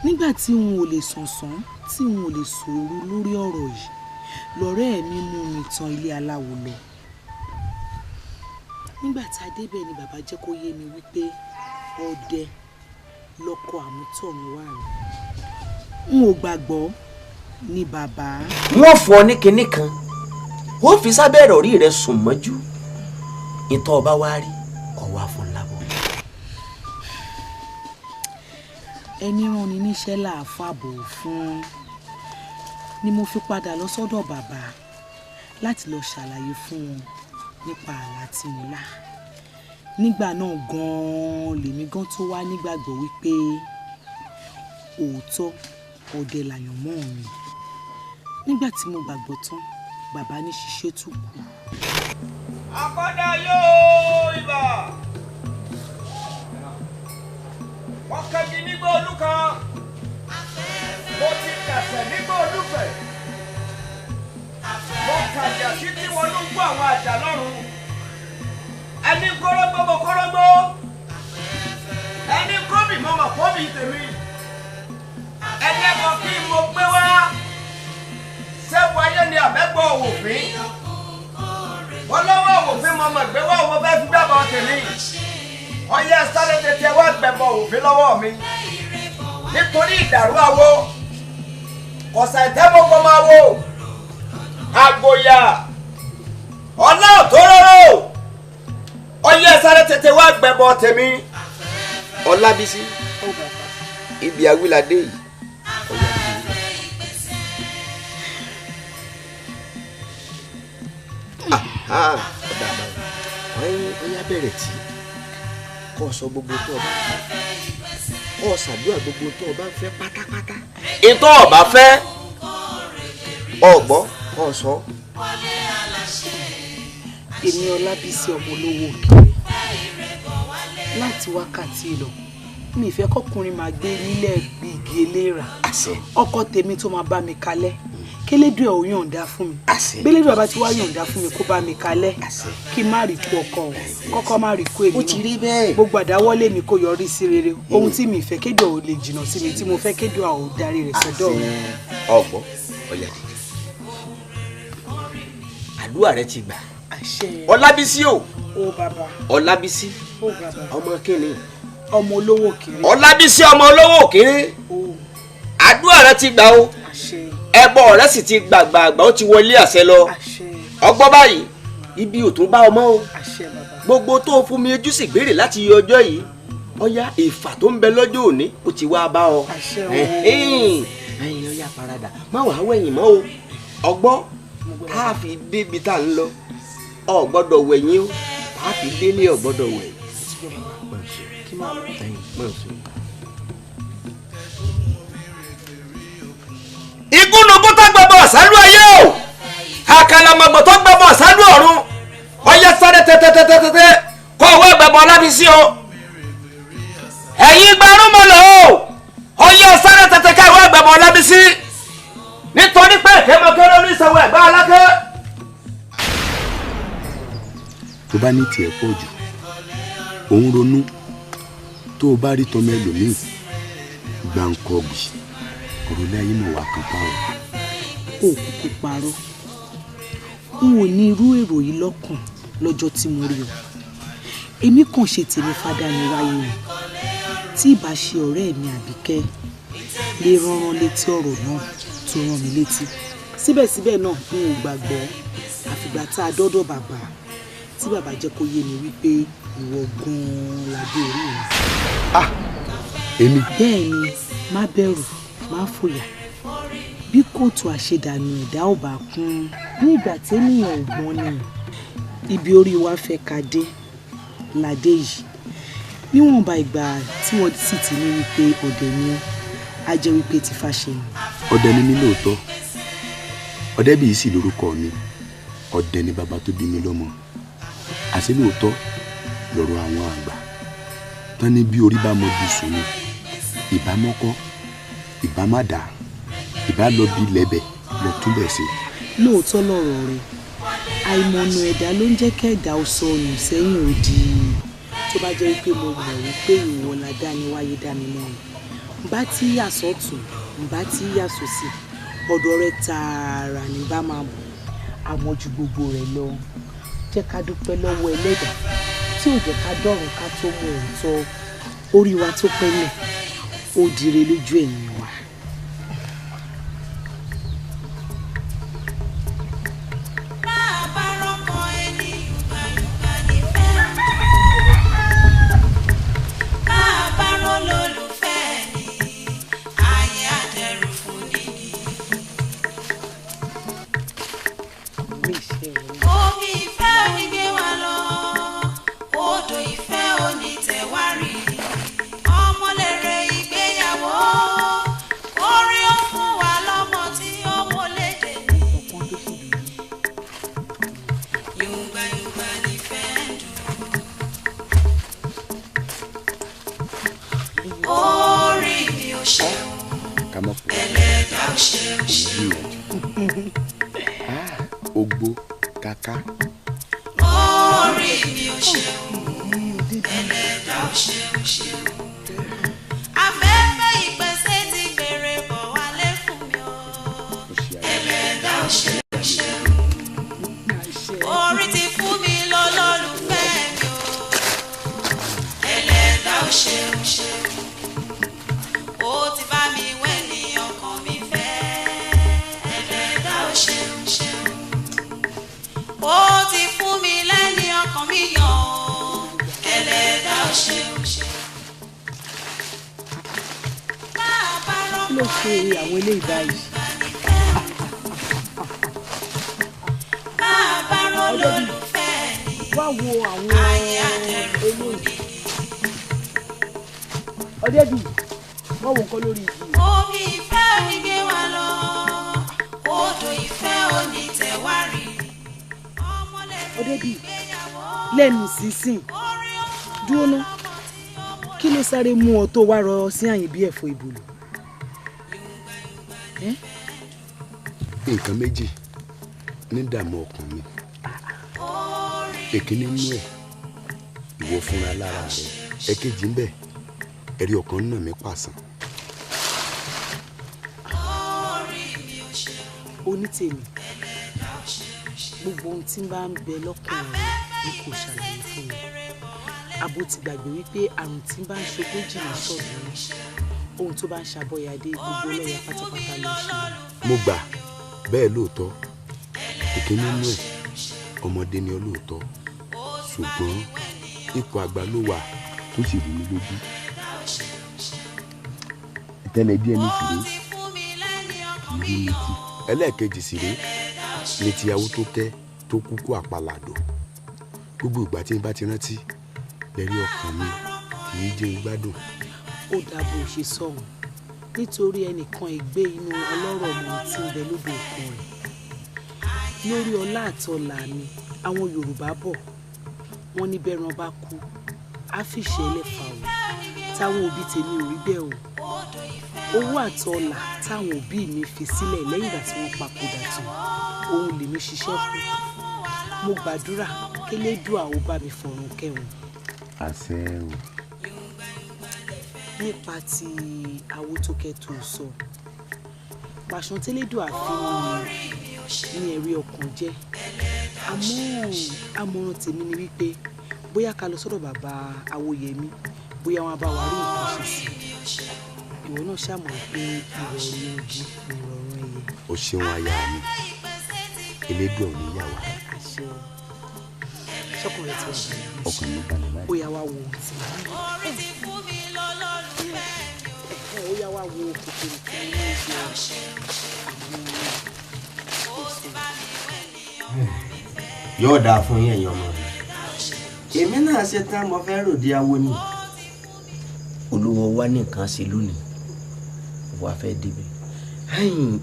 Nígbà tí n ò lè sànsán, tí n ò lè sòrú lórí ọ̀rọ̀ yìí, lọ̀rẹ́ mi mú mi tán ilé aláwo lọ. Nígbà tá a débẹ̀ ni bàbá jẹ́ kó yé mi wípé ọdẹ lọkọ àmútọ̀runwá mi. N ò gbàgbọ́ ní bàbá. Wọ́n fún ọ ní kinní kan, ó fi sábẹ́ ìrọ̀rí rẹ sùn mọ́jú. Ìtọ́ ọba wá rí kọ́ wá fún lábọ̀. Ẹni rán ni níṣẹ́ là á fàbọ̀ fún ni mo fi padà lọ sọ́dọ̀ bàbá láti lọ ṣàlàyé fún wọn nípa àlá tí mo lá. Nígbà náà gan-an lèmi gan tó wá nígbàgbọ́ wípé òótọ́ ọdẹ làyànmọ́ mi. Nígbà tí mo gbàgbọ́ tán, bàbá ní ṣiṣẹ́ tó kù. Akọ́dá yóò ibà. Wọ́n kẹ́gi nígbà olúkan. Mo ti kàṣẹ̀ nígbà olúfẹ̀. Mo kàjà títí wọnú gbọ́ àwọn àjà lọ́run. Ẹni kórógbó mo kórógbó. Ẹni kóbì bí tèmi. Ẹlẹ́bọ kí mo gbé wá. Sẹ́wọ̀n ayé ni àbẹ́gbọ́ òwòfín. Wọ́n lọ́wọ́ òwòfín mo mọ̀ gbé wá òwò fẹ́ fi gbẹ́bọ tèmi. Ọyẹ sáré tètè wá gbẹ̀bọ òwòfín lọ́wọ́ mi. Nítorí ìdàrú àwo, kọ̀sà ìtẹ́mọ̀gbọ́n máa wo. Àgbòyà ọlá òtóróró. Ọyẹ sáré tètè wá gbẹ̀bọ tèmi. Ọlábísí, ibi awíládé yìí. Ọ̀dà àbáwọ̀ ọ̀yá bẹ̀rẹ̀ tí kò sọ gbogbo tó o bá fẹ́, kò ṣàdúrà gbogbo tó o bá fẹ́ pátápátá. Ìtọ́ ọ̀bá fẹ́ ọ̀gbọ́ kò sọ. Èmi Ọlábísí ọmọ olówó òkèèrè láti wákàtí lọ mi ìfẹ́ kọkùnrin máa gbé nílẹ̀ bí igi eléèrà. Ọkọ tèmi tó máa bá mi kalẹ̀, kélédùn ẹ̀ ò yọ̀ǹda fún mi. Bélédùn àbá tí wàá yọ̀ǹda fún mi kó bá mi kalẹ̀, kí n má rí kú ọkọ o, kọ́kọ́ má rí kú èmi náà. Gbogbo àdáwọ́lé mi kó yọrí sí rere. Ohun tí mi ìfẹ́ kédùn ò lè jìnnà sí mi, tí mo fẹ́ kédùn ò darí rẹ̀ sọ́dọ̀ mi. Ọgbọ́n ọ̀yà dìde, àdúrà rẹ ti gbà. Ọlábísí o. Ọlábísí ọmọ kíni? Ọmọ olówó kéré. Ọlábísí ọmọ olówó kéré, àdúrà rẹ ti gbà o. Ẹbọ rẹ sì ti gbàgbàgbà, ó ti wọlé àṣẹ lọ. Ọgbọ́n báyìí, ibi ò tún bá ọmọ o. Gbogbo tó o fún mi ojú sì gbére láti yọ ọjọ́ yìí. Ọyá ìfà tó ń bẹ lọ́jọ́ òní ó ti wá bá ọ. Ẹ̀yin ọyá paradà má wàá wẹ̀yìn mọ́ o. Ọgbọ́n tá a fi débi tá a ń lọ, ọ gbọ́dọ̀ wẹ̀yìn o. Tá a fi délé ọ gbọ́dọ̀ wẹ̀yìn. Igúnnugún tó gbẹbọ sálú ayé o, àkàlàmọ̀gbọ̀ tó gbẹbọ sálú ọ̀run. Ọyẹ sáré tẹ́tẹ́tẹ́tẹ́tẹ́ kọ́ ọwọ́ gbẹbọ Ọlábísí o. Ẹ̀yin gbarúmọlẹ̀ o, ọyẹ sáré tẹ́tẹ́ ká ọwọ́ gbẹbọ Ọlábísí. Nítorí pé èkémọkéré ní ìsanwó ẹ̀gbá alákẹ́. Tó bá ní tiẹ̀ pọ̀ jù, òun ronú. Tó o bá rí tọmọ ẹlòmíì gbàǹkọ̀gbì, ọ̀rọ̀ ilé ayé mọ̀ wá kan pa ọ́. Ó kúkú parọ́. N ò ní irú èrò yìí lọ́kàn lọ́jọ́ tí mo rí o. Èmi kàn ṣe tèmi fada ní wáyé o. Tí ìbá ṣe ọ̀rẹ́ mi Àbíkẹ́ lè ránran létí ọ̀rọ̀ náà tó rán mi létí. Síbẹ̀síbẹ̀ náà n ò gbàgbọ́ àfìgbà tá a dọ́dọ̀ bàbá, tí bàbá jẹ́ kó yé mi wípé ìwọ gan-an ládé orí mi. Ah, èmi. Bẹ́ẹ̀ ni, má bẹ̀rù, má fòyà. Bí kòtò àṣedànù ẹ̀dá ò bá kún, bí ìgbà téèyàn ò gbọ́n ni. Ibi orí wa fẹ́ ká dé ládé yìí. Níwọ̀nba ìgbà tí wọ́n sì ti ní wípé ọ̀dẹ̀ ni ọ́, á jẹ́ wípé ti fàṣẹ ni. Ọdẹ ni mí lóòótọ́. Ọdẹ bíi sì lórúkọ mi. Ọdẹ ni bàbá tó bí mi lọ́mọ. Àṣé lóòótọ́ lọ̀rọ̀ àwọn àgbà tán ní bí orí bá mọ bí sùn ni, ìbá mọ́kọ́, ìbá má dà, ìbá lọ bí lẹ́bẹ̀ lọ túbẹ̀ ṣe. Lóòótọ́ lọ̀rọ̀ rẹ̀, àìmọ̀nà ẹ̀dá ló ń jẹ́ kẹ́ẹ̀dá ó sọnù sẹ́yìn odi. Tó bá jẹ́ wípé mo mọ̀ wípé ìwọ la dání wáyé dá mi mọ́ ni, ǹbá tí yà sọ́tún, ǹbá tí yà sósì, ọ̀dọ̀ rẹ tààrà ní bá máa bọ̀. Àmọ́ ju gbogbo rẹ̀ lọ, jẹ́ ká dúpẹ́ lọ́wọ́ ẹlẹ́dàá tí ò jẹ́ ká dọ̀run ká tó mọ òótọ́. Orí wa tó pẹ́lẹ̀ ó dire lójú ẹ̀yìn wa. Omi ìfẹ́ ò ní gbé wa lọ, odò ìfẹ́ ò ní tẹ̀ wá rí. Ọmọlẹ́rẹ̀ ìgbéyàwó, orí ó fún wa lọ́mọ tí ó wọlé dé ní. Yùngbà yùngbà nífẹ̀ẹ́ ń dùn. Orí mi ò ṣeun, ẹlẹ́dàá ò ṣeun ṣeun. Ogbó kaka. Orí mi ò ṣeun, ẹlẹ́dàá ò ṣeun ṣeun. Afẹ́ ò ṣeun ṣeun. Orí ti fún mi lọ́lọ́lùfẹ́ mi o. Ẹlẹ́dàá ò ṣeun ṣeun. Ó ti bá mi wẹ́ ní ọkàn mi fẹ́. Ẹlẹ́dàá ò ṣeun ṣeun. Ó ti fún mi lẹ́ni ọkàn mi yàn o. Ẹlẹ́dàá ò ṣeun ṣeun. Kí ló ṣe àwọn eléyìí báyìí? Ọjọ́ bíi wá wo àwọn eléyìí. Ọdẹ bíi wọ́n wo nǹkan lórí igi. Omi ìfẹ́ ò ní gbé wa lọ, odò ìfẹ́ ò ní tẹ̀ wá rì. Ọdẹ bíi lẹ́nu sísìn dúró ná, kí ló sáré mú ọ tó wá rọ sí àyìn bí ẹ̀fọ́ ìbòlò? Nǹkan méjì ní dààmú ọkàn mi. Èkíní nínú ẹ̀, ìwọ fúnra lára rẹ. Èkejì ń bẹ, ẹ̀rí ọkàn náà mi pàṣán. Onítèmi, gbogbo ohun tí ń bá ń bẹ lọ́kàn rẹ ni kò ṣàlàyé fún mi. Àbó ti gbàgbé wípé àrùn tí ń bá ń ṣogójì ní ṣọ́ọ̀bù ni ohun tó bá ń ṣàbọ̀yàdé gbogbo ọlọ́yà pátápátá ló ń ṣe. Mo gbà bẹ́ẹ̀ lóòótọ́. Èkíní nínú ẹ̀, ọmọdé ni ọ lóòótọ́, ṣùgbọ́n ipò àgbà ló wà tó sì rú mi lójú. Ìtẹ́lẹ̀ díẹ̀ ní ìsìré kì í rí mi tì. Ẹlẹ́ẹ̀kejì sì rèé ní tìyàwó tó kẹ́ tó kúkú àpàlàdò. Gbogbo ìgbà tí n bá ti rántí lẹ́rí ọkàn mi kì í jẹ́ n gbádùn. Ó dáa bó ṣe sọ̀hún, nítorí ẹnìkan ìgbé inú ọlọ́rọ̀ mọ̀ tí ń bẹ lódò òkun rẹ̀. Lórí ọlá àtọlà mi, àwọn Yorùbá bọ̀ wọ́n ní bẹ́ran bá kú á fìṣẹ́ ẹlẹ́fà o. Táwọn òbí tèmi ò rí bẹ́ẹ̀ o. Owó àtọlà táwọn òbí mi fi sílẹ̀ lẹ́yìn ìgbà tí wọ́n papòdà tán, òun lèmi ṣiṣẹ́ fún. Mo gbàdúrà kélédùà ó bá mi fọ̀run kẹ́wọn. Àṣẹ o. Nípa ti Awótókẹ́ tó sọ, pàṣán tẹ́lẹ́dùà fi ní ẹ̀rí ọkàn jẹ́. Àmọ́ àmọ̀ràn tèmi ni wípé bóyá ká lọ sọ́dọ̀ bàbá Awóyẹmí, bóyá wọn á bá wa rí nǹkan ṣe sí i. Ìwọ náà ṣàmọ̀ pé ìrọ̀rùn ojú ni ìrọ̀rùn ẹyẹ. O ṣeun aya mi, Elédùà ò ní yà wá. Àṣẹ o. Ṣọkàn rẹ ti wà balẹ̀. Ọkàn mi balẹ̀ báyìí. Ó yá wá wo ohun tí mo ní. Ó yá wá wo kòkòrò tí mo ní jẹ àwọn èso. Yóò dáa fún yín ẹ̀yin ọmọ mi. Èmi náà ṣe tán, mo fẹ́ ròde awo ni. Olúwo wa ní nǹkan ṣe lónìí, wàá fẹ́ débẹ̀.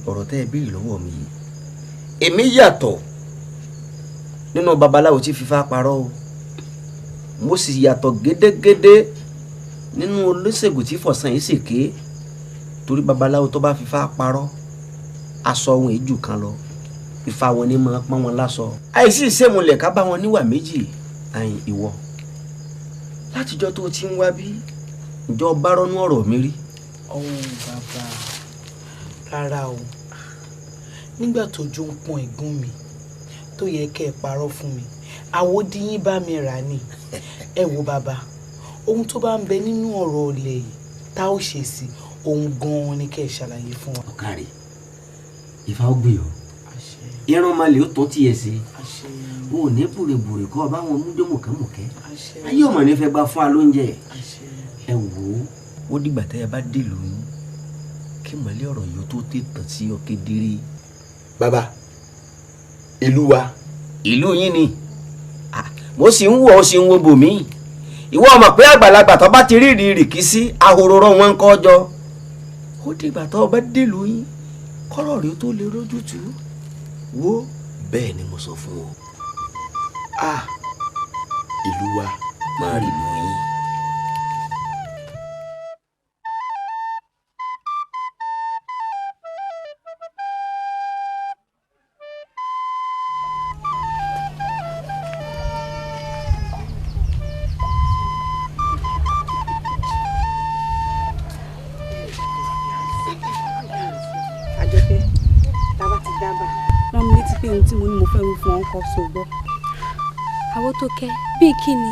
Ọ̀rọ̀ tẹ́ ẹ béèrè lọ́wọ́ mi yìí, èmi yàtọ̀ nínú babaláwo tí fífa parọ́ o. Mo sì yàtọ̀ gédégédé nínú olóṣègùn tí fọ̀sán yìí ṣèké, torí babaláwo tó bá fífa parọ́ aṣọ ohun èjù kan lọ, ifá wọn ni máa pọ́n wọn láṣọ. Àìsí ìṣèmùlẹ̀ ká bá wọn níwà méjì. Àyìn ìwọ, látijọ́ tó o ti ń wá bí, ǹjọ́ bá rọ́nú ọ̀rọ̀ mi rí? Ọ̀hún bàbá, rárá o. Nígbà tójú ń pọ́n ẹ̀gún mi tó yẹ kẹ́ ẹ parọ́ fún mi, àwòdì yín bá mi rà ni. Ẹ wo bàbá, ohun tó bá ń bẹ nínú ọ̀rọ̀ ọ̀lẹ̀ yìí tá ò ṣe sí, ohun gan-an ni kẹ́ ẹ ṣàlàyé fún wa. Ọ̀kàrẹ̀, Ifá ó gbé ọ, irun malè ó tún tiẹ̀ sí, o ò ní bùrèbùrè kọ́ ọ bá wọn mújó mọ̀kẹ́mọ̀kẹ́. Ayé ọmọ ní fẹ́ gba fún wa lóúnjẹ. Ẹ wò ó, ó dìgbà tẹ́ ẹ bá dèlù yín kí mọ̀lẹ́ ọ̀rọ̀ yìí ó tó tètè sí ọ kedere. Bàbá, ìlú wa. Ìlú yín ni. Mo sì ń wò ó, sì ń wo bòmí. Ìwọ mọ̀ pé àgbàlagbà tó bá ti rírì rìkí sí ahororọ wọn ń kọ́ jọ. Ó dìgbà tó o bá dèlù yín kọ́rọ̀ rẹ tó lè rójútùú. Wo bẹ́ẹ̀ ni mo sọ fún ọ. Ìlú wa. Má rí ìlú yín. Àjọkẹ́, tá a bá ti dábàá. Wọ́n pé ohun tí mo ní mo fẹ́ wí fún ọ ń kọ́ so gbọ́. Àwòtókẹ́ bíi kí ni.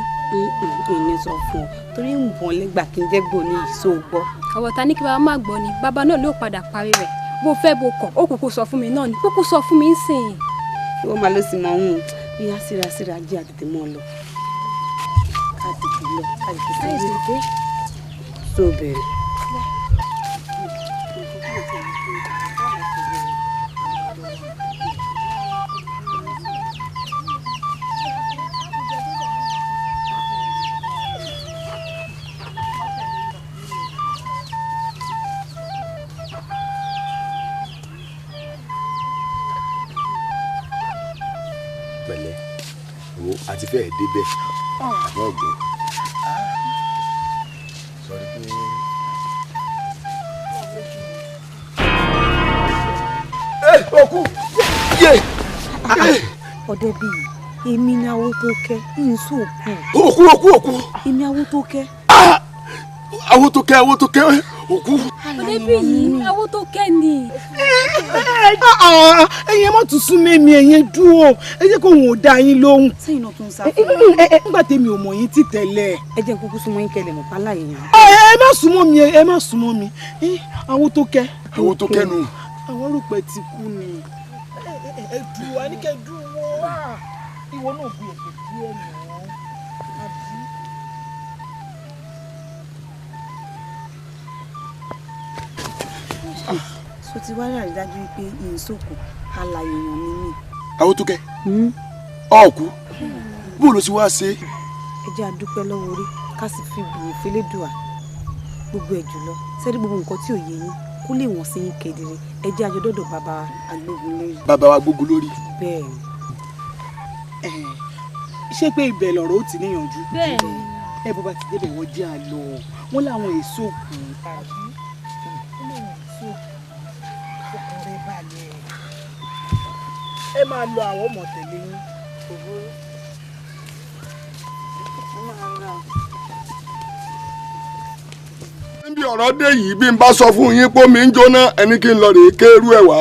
Ìní sọ fún ọ torí ń bọ̀ lẹ́gbàá kí n jẹ́ gbò ní ìṣó gbọ́. Àwọ̀ta ní kí bàbá má gbọ́ ni bàbá náà ló padà parí rẹ̀ bó fẹ́ bó kọ̀ ó kúkú sọ fún mi náà ni kúkú sọ fún mi ń sìn. Ìwọ máa ló sì mọ ohun bíyá síra síra jẹ́ àtètè mọ́ ọ lọ. Ká tètè lọ ká tètè dé. Tó bẹ̀rẹ̀. Pẹ̀lẹ́ wo àti fẹ́ẹ̀ débẹ̀ àbọ̀ ọ̀gbọ́n sọrí pé. Òkú yé. Ọdẹ bíi èmi ni Àwòtókẹ́ ń sòkù. Òkú òkú òkú. Èmi Àwòtókẹ́. Àwòtókẹ́ Àwòtókẹ́ òkú. Ọdẹ bíi Àwòtókẹ́ ni. Ẹ̀yin ẹ má tún sún mẹ́mi, ẹ̀yin dúró, ẹ jẹ́ kó òun ò dá yín lóhùn. Sẹ́yìn náà tún ń sá fún mi. Nígbà tèmi ò mọ̀ yín tí tẹ́lẹ̀. Ẹ jẹ́ kúkú súnmọ́ yín kẹlẹ̀ mọ̀ pálá yẹn. Ẹ má súnmọ́ mi, ẹ má súnmọ́ mi. Àwòtókẹ́. Àwòtókẹ́ nù. Àwọn rúpẹ́ ti kú ni. Ẹ dúró, a ní kẹ́ dúró wá. Ìwọ náà bu ẹ̀pẹ̀ díẹ̀ nù. Àbí. So ti wá rí àrídájú wípé ìsòkò alààyè èèyàn ni mí. Àwòtókẹ́ ọ̀ọ́kú bó ló ti wá ṣe. Ẹ jẹ́ a dúpẹ́ lọ́wọ́ orí ká sì fi bùrù fẹ́lẹ́dùà gbogbo ẹ̀ jùlọ sẹ́rí gbogbo nǹkan tí ò yé yín kó lè wọ̀n sí yín kedere. Ẹ jẹ́ àjọ dọ́dọ̀ bàbá Agbógunlórí. Bàbá wa Agbógunlórí. Bẹ́ẹ̀ ni. Ṣé pé ibẹ̀ lọ̀rọ̀ ó ti níyànjú? Bẹ́ẹ̀ ni. Ẹ bó bá ti débẹ̀ wọ́n jẹ́ àlọ́ wọn láwọn èso kù. Ẹ máa lọ àwọn ọmọ tẹ̀lé yín. Níbi ọ̀rọ̀ dé yìí bí n bá sọ fún yín pé omi ń jóná ẹni kí n lọ rèé kéérú ẹ̀ wá.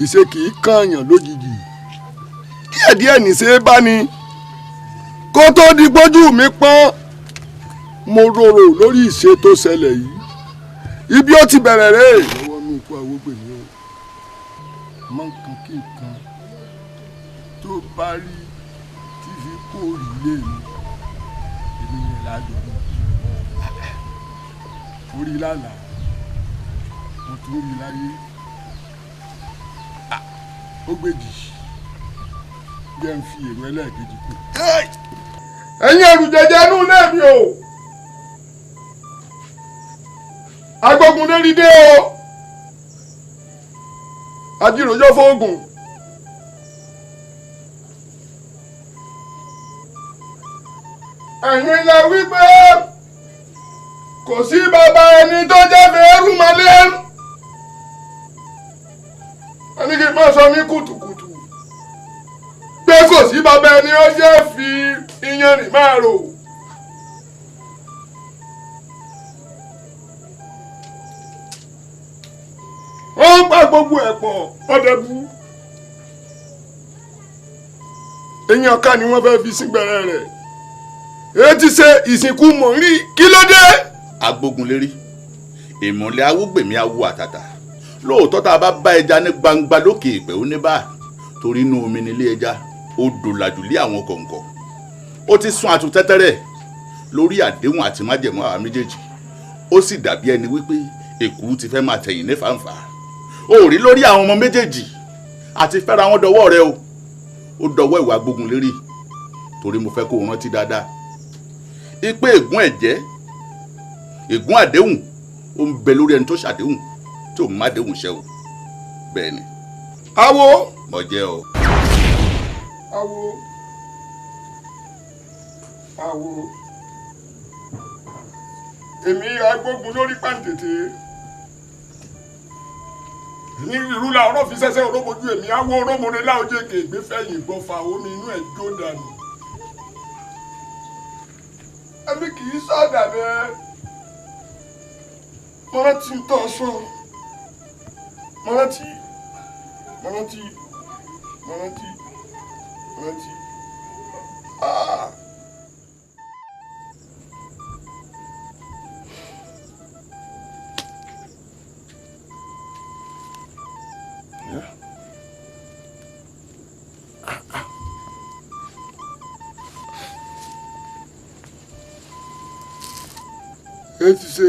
Ìṣe kì í kààyàn lójijì. Díẹ̀díẹ̀ nìṣe bá ní. Kó tó di gbójú mi pọ́n, mo rorò lórí ìṣe tó ṣẹlẹ̀ yìí. Ibi ó ti bẹ̀rẹ̀ rèé. Lọ́wọ́ mi kú Awógbèmí o. Mọ nǹkan kí nǹkan tó bá rí tí fi kó rí lé mi, èmi yẹn lájọ mi. Orí lálàá, mo tún rí láyé. Ó gbèjì, jẹ́ ń fi èrò ẹlẹ́ẹ̀kejì kù. Ẹ̀yin ẹrù jẹjẹ inú ilé mi o. Agbógunlérí dé o. Ajíròjọ́ fóògùn. Ẹ̀yin lẹ wí pé kò sí bàbá ẹni tó jẹ́ fẹ́ẹ́rù mọ́lẹ́. Ẹni kì í má sọ ní kùtùkùtù pé kò sí bàbá ẹni ó jẹ́ fi iyanrìn máa rò. Wọ́n pa gbogbo ẹ̀ pọ̀ ọ̀dẹ̀bù. Eyín ọ̀ka ni wọ́n fẹ́ẹ́ fi sígbẹ̀rẹ̀ rẹ̀. Èyí ti ṣe ìsìnkú mọ̀rí kí ló dé? Agbógunlérí ìmọ̀lẹ̀ Awógbèmí awo àtàtà lóòótọ́ tá a bá bá ẹja ní gbangba lókè ìpẹ́ ó ní bá torí inú omi nílé ẹja odò làjù lé àwọn kọ̀ǹkọ̀ ó ti sún àtúntẹ́tẹ́rẹ́ lórí àdéhùn àti májẹ̀mú àwa méjèèjì ó sì dàbí ẹni wípé èkú ti fẹ́ máa tẹ̀yìn ní fàǹfà ó rí lórí àwọn ọmọ méjèèjì àti fẹ́ra wọn dọwọ́ rẹ o ó dọwọ́ ìwà Agbógunlérí torí mo fẹ́ kó o rántí dáadáa ipe ègún ẹ̀jẹ́ ègún àdéhùn ó ń bẹ lórí ẹni tó ṣàdéhùn tí ò má déhùn ṣẹ o bẹ́ẹ̀ ni. Awo. Mo jẹ́ o. Awo. Awo. Èmi Agbógunlórí pàǹtẹ̀tẹ̀. Ní ìlú la ọ̀rọ̀ fi sẹ́sẹ́ ọ̀rọ̀mọjú èmi awo ọ̀rọ̀mọdé láòjé kègbé fẹ̀yìn gbọ́fà omi inú ẹ̀ jó dànù. Èmi kì í sọ̀dà bẹ́ẹ̀. Mo rántí ń tọ́ sọ. Mo rántí. Mo rántí, mo rántí. Ah! Yeah. Ẹ ti ṣe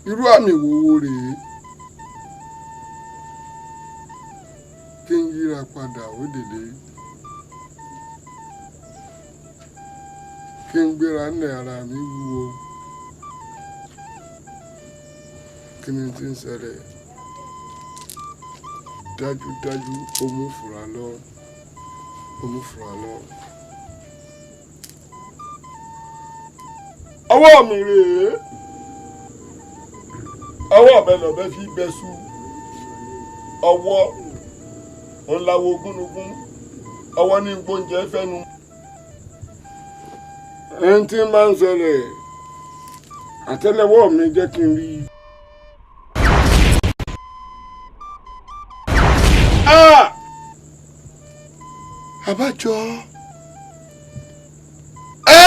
irú àmì wo wo rèé kí n yíra padà ó délé, kí n gbéra ńlẹ̀, ara mi wúwo. Kí ni tí ń ṣẹlẹ̀? Dájúdájú, ó mú fura lọ, ó mú fura lọ. Ọwọ́ mi rèé, ọwọ́ ọ̀bẹ lọ̀bẹ fi bẹ́ sú, ọwọ́ ńláwo gúnugún, ọwọ́ ní gbóúnjẹ fẹ́nu. Ẹni tí máa ń ṣẹlẹ̀, àtẹ́lẹwọ́ mi jẹ́ kí n rí i. Ah! Àbájọ ẹ,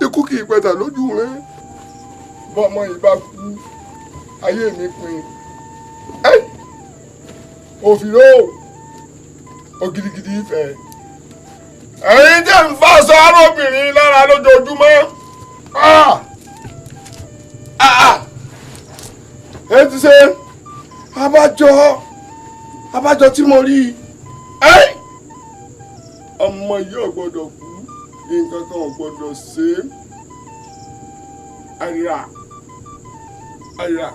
ikú kì í pẹ̀tà lójú rẹ. Bọ́mọ yìí bá kú, ayé mi pin. Ẹ òfìró ògìdìgìdì ìfẹ́, ẹ̀yin tẹ́ ń fa aṣọ arọ́bìnrin lára lójoojúmọ́. Ah! Ah! Ẹ ti ṣe. Abájọ, abájọ tí mo rí i. Ọmọ yìí ò gbọ́dọ̀ kú, nǹkan kan ò gbọ́dọ̀ ṣe é. Àríra, àríra.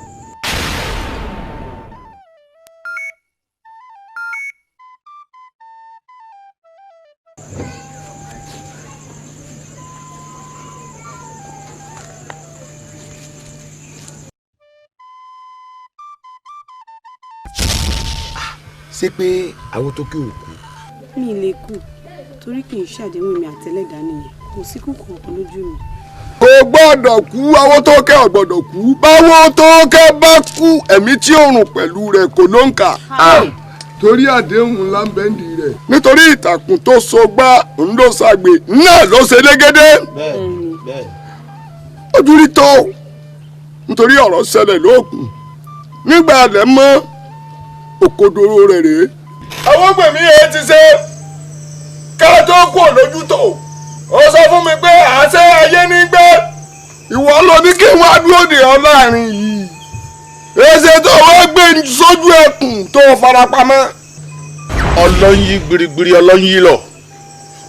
Ṣé pé àwọn tó kí òkú? Mi lè kú torí kì í ṣàdéhùn mi àtẹlẹ́dàá nìyẹn. Kò sí kúkú ọ̀kan lójú mi. Kò gbọ́dọ̀ kú, àwọn tó kẹ́ ò gbọ́dọ̀ kú. Báwo tó kẹ́ bá kú, ẹ̀mí tí ó rùn pẹ̀lú rẹ̀ kò ló ń kà. Torí àdéhùn ńlá ń bẹ́ndì rẹ̀, nítorí ìtàkùn tó so gbá ń ló ṣàgbé náà ló ṣe légédé. Ojú rí tó, nítorí ọ̀rọ̀ ṣẹlẹ̀ lóògùn nígbà alẹ́ mọ́ òkodoro rẹ̀ rèé. Àwọn gbèmí yẹn ti ṣe ká tó kú lójútó, ó sọ fún mi pé àṣẹ ayé ní gbé, ìwọ ló ní kí wọn dúró dè ọ láàrin yìí, èsè tó wọ́n gbé sójú ẹkùn tó farapamọ́. Ọlọ́yin gbirigbiri, ọlọ́yin yìí lọ,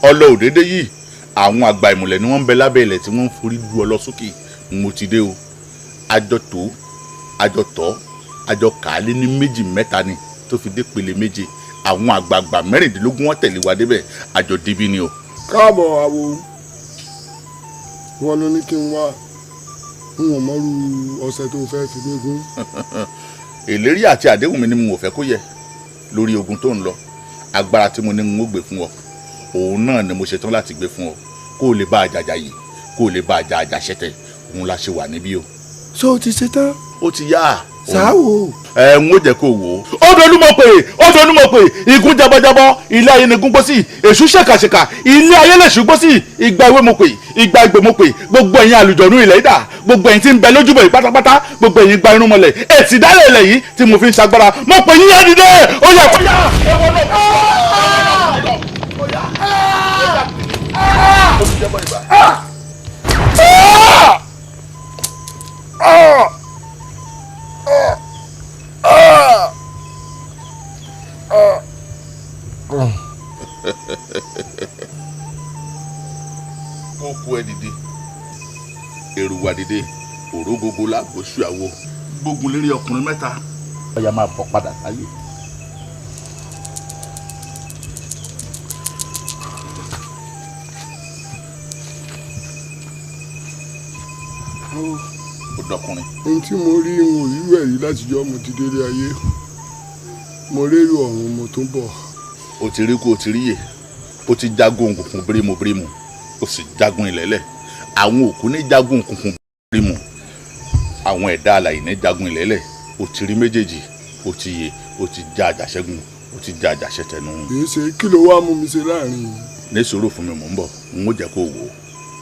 ọlọ òdédé yìí, àwọn àgbà ìmùlẹ̀ ni wọ́n ń bẹ lábẹ́ ilẹ̀ tí wọ́n ń forí lu ọlọ sókè. Mo ti dé o, àjọ tó, àjọ tọ́, àjọ kàálé ní méjì mẹ́ta ni tó fi dé pele méje. Àwọn àgbààgbà 16 wọ́n tẹ̀lé wa débẹ̀, àjọ débí ni o. Káàbọ̀ àwo, wọn ló ní kí n wá, n ò mọrú ọṣẹ tó fẹ́ fi mí gún. Ìlérí àti àdéhùn mi ni mo ò fẹ́ kó yẹ lórí ogun tó ń lọ. Agbára tí mo ní n ó gbé fún ọ, òun náà ni mo ṣetán láti gbé fún ọ, kó o lè bá àjàjà yìí, kó o lè bá àjàjà ṣẹtẹ. Òun la ṣe wà níbí o. So o ti ṣetán? Ó ti yá. Sáwò. Ẹ ń ó jẹ́ kó wò ó. Ó dolú mọ̀ pé, ó dolú mọ̀ pé, igun jabajabọ, ilé ayé ni gún gbó sí, èṣù ṣèkàṣèkà, ilé ayé lè ṣù gbó sí. Ìgbà ewé mo pè, ìgbà ìgbè mo pè, gbogbo ẹ̀yin àlùjọ̀nú ilẹ̀ ìdà, gbogbo ẹ̀yin tí ń bẹ lójúbọ̀ yìí pátápátá, gbogbo ẹ̀yin gba irun mọ́lẹ̀, èsì dálẹ̀ ilẹ̀ yìí tí mo fi ń ṣagbára, mo pè yín yá dìde, ó yá ó yá. Kókó ẹ dìde, èrùwà dìde, òrógógó lágbóṣù àwo, gbógun lérí ọkùnrin mẹ́ta. Ọya máa bọ̀ padà sáyé. Ó dọkùnrin. Ohun tí mo rí, n ò rírú ẹ̀ rí látijọ́ mo ti délé ayé. Mo rérò ọ̀run, mo tún bọ̀. O ti rí kú, o ti rí yè, o ti jagun òkùnkùn bírímù bírímù, o sì jagun ilẹ̀lẹ̀. Àwọn òkú ní jagun òkùnkùn bírímù, àwọn ẹ̀dá alàyè ní jagun ilẹ̀lẹ̀. O ti rí méjèèjì, Ó ti yè, ó ti já àjàṣẹ́gun, ó ti já àjàṣẹ́tẹ̀nu. Kì í ṣe kí ló wá mú mi ṣe láàrin yìí. Ní sùúrù fún mi, mò ń bọ̀, n ó jẹ́ kó wò ó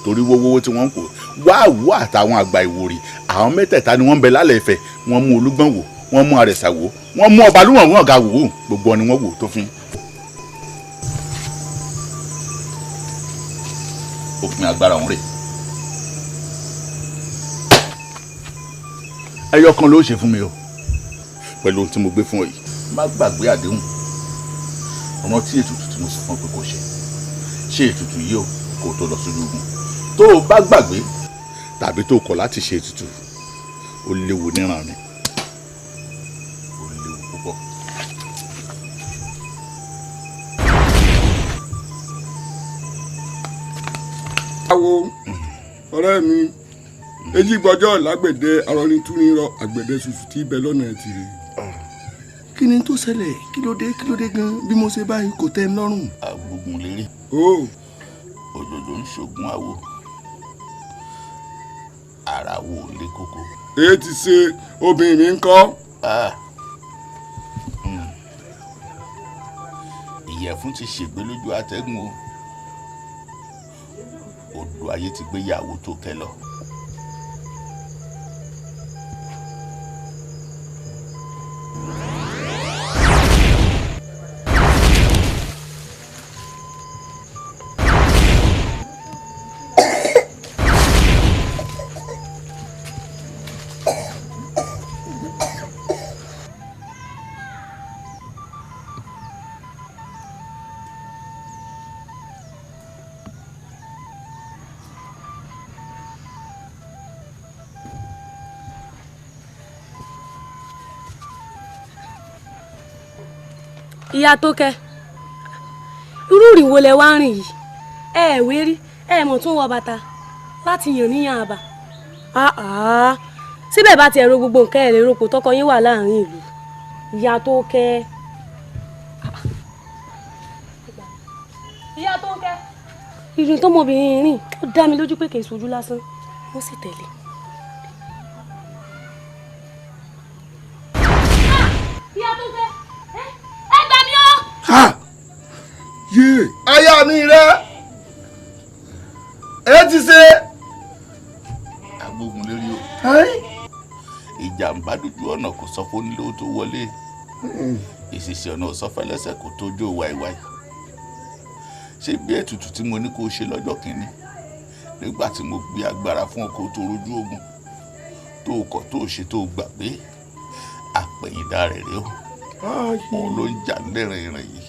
torí wówówó tí wọ́n ń kó wá wò àtàwọn àgbà ìwòrì, àwọn mẹ́tẹ̀ẹ̀ta ni wọ́n ń bẹ lálẹ́ Ifẹ̀. Wọ́n mú Olúgbọ́n wò, wọ́n mú Àrẹ̀sà wò, wọ́n mú ọba lúwọ̀n ọ̀gá wò ó, gbogbo ni wọ́n wò tó fín. Òpin agbára òun rè ẹyọ kan ló ṣe fún mi o pẹ̀lú ohun tí mo gbé fún ọ yìí. Má gbàgbé àdéhùn, rántí ètùtù tí mo sọ fún ọ pé kò ṣe ṣe ètùtù yìí o kó o tó lọ sójú ogun. Tó o bá gbàgbé tàbí tó o kọ̀ láti ṣe ètùtù, ó léwu níran mi, ó léwu púpọ̀. Awo ọ̀rẹ́ mi, èyí gbọ́jọ́ lágbẹ̀dẹ arọnitúnirọ àgbẹ̀dẹ ṣùṣù tí ibẹ̀ lọ́nà ẹ̀ tìrì. Kí ni tó ṣẹlẹ̀? Kí ló dé? Kí ló dé gan-an bí mo ṣe báyìí kò tẹ́ ń lọ́rùn? Agbógun lérè. Òjòjò ń ṣoògùn awo, ara wo lé koko. Èyí ti ṣe obìnrin mi ń kọ́. Ìyẹ̀fun ti ṣègbè lójú atẹ́gùn o, odò ayé ti gbé ìyàwó tó kẹ lọ. Ìyá tó kẹ́, irú ìrìn wo lẹ wá ń rìn yìí? Ẹ ẹ wérí, ẹ mọ̀ tún wọ bàtà láti yàn níyàn àbà. Síbẹ̀ bá tiẹ̀ ro gbogbo nǹkan ẹ̀ lè roko tọkọ yín wà láàrin ìlú. Ìyá tó kẹ́. Ìyá tó kẹ́. Ìrìn tọmọbìnrin rìn ó dá mi lójú pé kì í ṣojú lásán, wọ́n sì tẹ̀lé. Ìyá tó kẹ́, ẹ gbà mí o. Yé aya mi rẹ ẹ ti ṣe. Agbógun lérí o, ìjàmbá dójú ọ̀nà kò sọ fún onílé tó wọlé, ìṣiṣẹ́ ọ̀nà ò sọ fẹ́lẹ́sẹ̀ kò tó jó wáíwáí. Ṣé bí ètùtù tí mo ní kó ṣe lọ́jọ́ kìíní nígbà tí mo gbé agbára fún ọkọ̀ tó rojú ogun tó kọ̀ tó ṣe tó gbàgbé, àpẹ̀yìndà rẹ̀ rèé o, òun ló ń jà lẹ́rìn ìrìn yìí.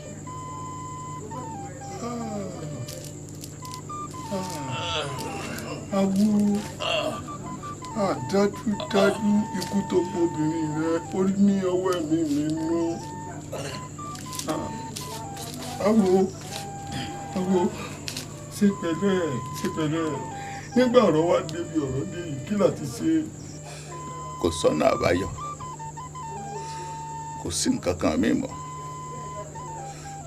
Awo àdájúdájú ikú tó pọ̀ obìnrin rẹ ó ní ọwọ́ ẹ̀mí mi nú. Awo awo ṣe pẹ̀lẹ́ ṣe pẹ̀lẹ́, nígbà ọ̀rọ̀ wa débi ọ̀rọ̀ dé yìí kí láti ṣe. Kò sọ́nà àbáyọ, kò sí nǹkan kan mi mọ́,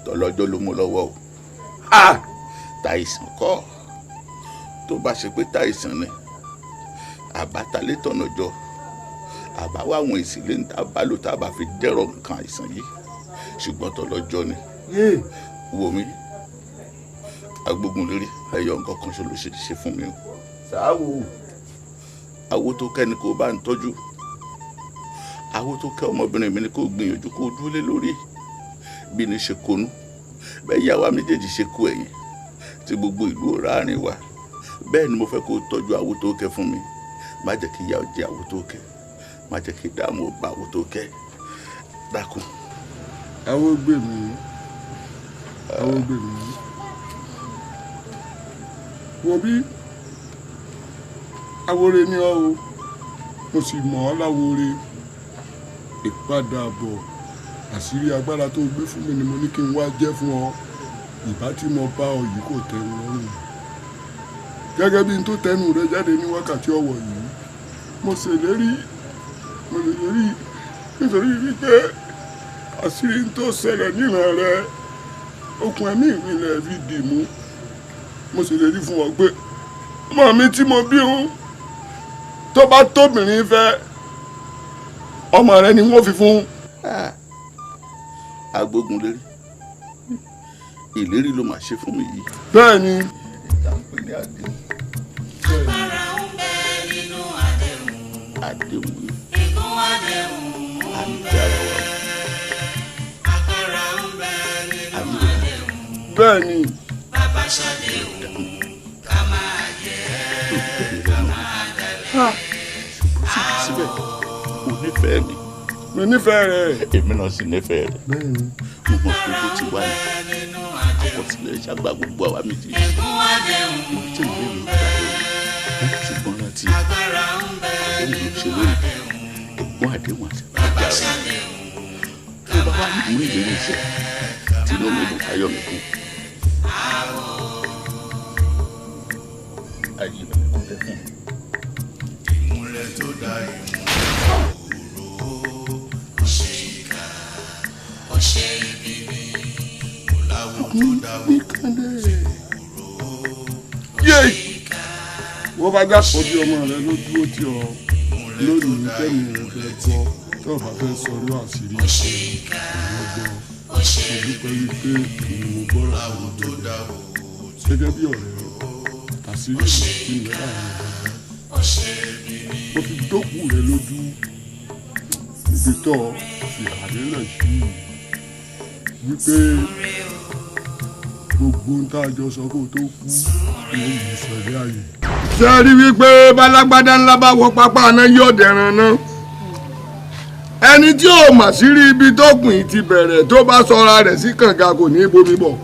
tọlọ́jọ́ ló mú lọ́wọ́ o. Tàìsàn kọ́, tó bá ṣe pé tàìsàn ni àbátalé tọ̀nà jọ, àbáwá àwọn ìsìlẹ̀ ń ta bá lò tá a bá fi dẹ́rọ̀ nǹkan àìsàn yìí, ṣùgbọ́n tọlọ́jọ́ ni. Wò mí, agbógun lérí, ẹyọ nǹkan kan ṣe ló ṣe ṣe fún mi o. Sáwò. Awo tó kẹ́ ni kó bá ń tọ́jú, awo tó kẹ́ ọmọbìnrin mi ni kó gbìyànjú kó dúró lé lórí bí ní ṣe konú bẹ́ẹ̀ yà wá méjèèjì ṣe kú ẹ̀yìn tí gbogbo ìlú ò ráàrin wa. Bẹ́ẹ̀ ni mo fẹ́ kó tọ́jú awo tó kẹ́ fún mi. Má jẹ́ kí ìyà ó jẹ awo tó kẹ́, má jẹ́ kí ìdààmú ó bá awo tó kẹ́, dákun. Awo gbè mí, awo gbè mí. Wo bí awore ni ọ o, mo sì mọ̀ ọ́ láwore. Ìpadàbọ̀ àṣírí agbára tó gbé fún mi ni mo ní kí n wá jẹ́ fún ọ. Ìbá tí mo bá ọ yìí kò tẹ́ mi lọ́rùn. Gẹ́gẹ́ bí n tó tẹnu rẹ jáde ní wákàtí ọ̀wọ̀ yìí, mo ṣèlérí, mo ṣèlérí nítorí wípé àṣírí tó ṣẹlẹ̀ níran rẹ okùn ẹ̀mí mi lẹ̀ fi dì mú. Mo ṣèlérí fún ọ pé ọmọ mi tí mo bí òun tó bá tóbìnrin fẹ́, ọmọ rẹ ni wọ́n fi fún. Agbógun lérí, ìlérí ló máa ṣe fún mi yìí. Bẹ́ẹ̀ni. Ìta ń pè ní àdéhùn. Agbára ń bẹ nínú àdéhùn. Àdéhùn yìí. Ègún àdéhùn ń bẹ. Agbára ń bẹ nínú àdéhùn. Bẹ́ẹ̀ni. Bàbá ṣàdéhùn ká máa yẹ ká máa dalẹ̀. Síbẹ̀síbẹ̀ o nífẹ̀ẹ́ mi. Mo nífẹ̀ẹ́ rẹ̀. Èmi náà sì nífẹ̀ẹ́ rẹ̀. Bẹ́ẹ̀ni. Mo mọ̀ pé bó ti wá ní àkọsílẹ̀ ṣàgbà gbogbo àwa méjì. Ègún àdéhùn Ibi tí ìwé mi gbà lórí ṣùgbọ́n rántí àdéhùn ló ṣe lónìí. Ẹ̀gbọ́n àdéhùn àti àgbà rẹ̀. Tó bá wà ní ìmú ìlérí iṣẹ́ tí inú mi dùn káyọ̀ mi kún. Ayé mi kò dẹ́kun. Ìmùlẹ̀ tó dá ìmùlẹ̀ òró ó ṣe ìkà, ó ṣe ibi ni. Mọ̀láwó tó dá Yé! Wọ́n bá gbà pọ̀ bí ọmọ rẹ ló dúró tí ọ lónìí tẹ́mi rẹ fẹ́ gbọ́ tó o bá fẹ́ sọ ní àṣírí ìwọ gbọ́. Mo dúpẹ́ wípé èmi mo gbọ́rọ̀ àwọn tó gẹ́gẹ́ bí ọ̀rẹ́ àṣírí ìlú rẹ láàrin ọ̀gá. Mo fi dókù rẹ lójú ibi tó fi àlélẹ̀ sí wípé gbogbo ń tá a jọ sọ kó tó kú ni ó mú sọ̀rọ̀ ààyè. Ṣé ẹ rí wípé bálágbádá ńlá bá wọ pápá àná yóò dẹran náà? Ẹni tí ò mà sí rí ibi tó kùn yìí ti bẹ̀rẹ̀ tó bá sọra rẹ̀ sí kànga kò ní í bomi bọ̀.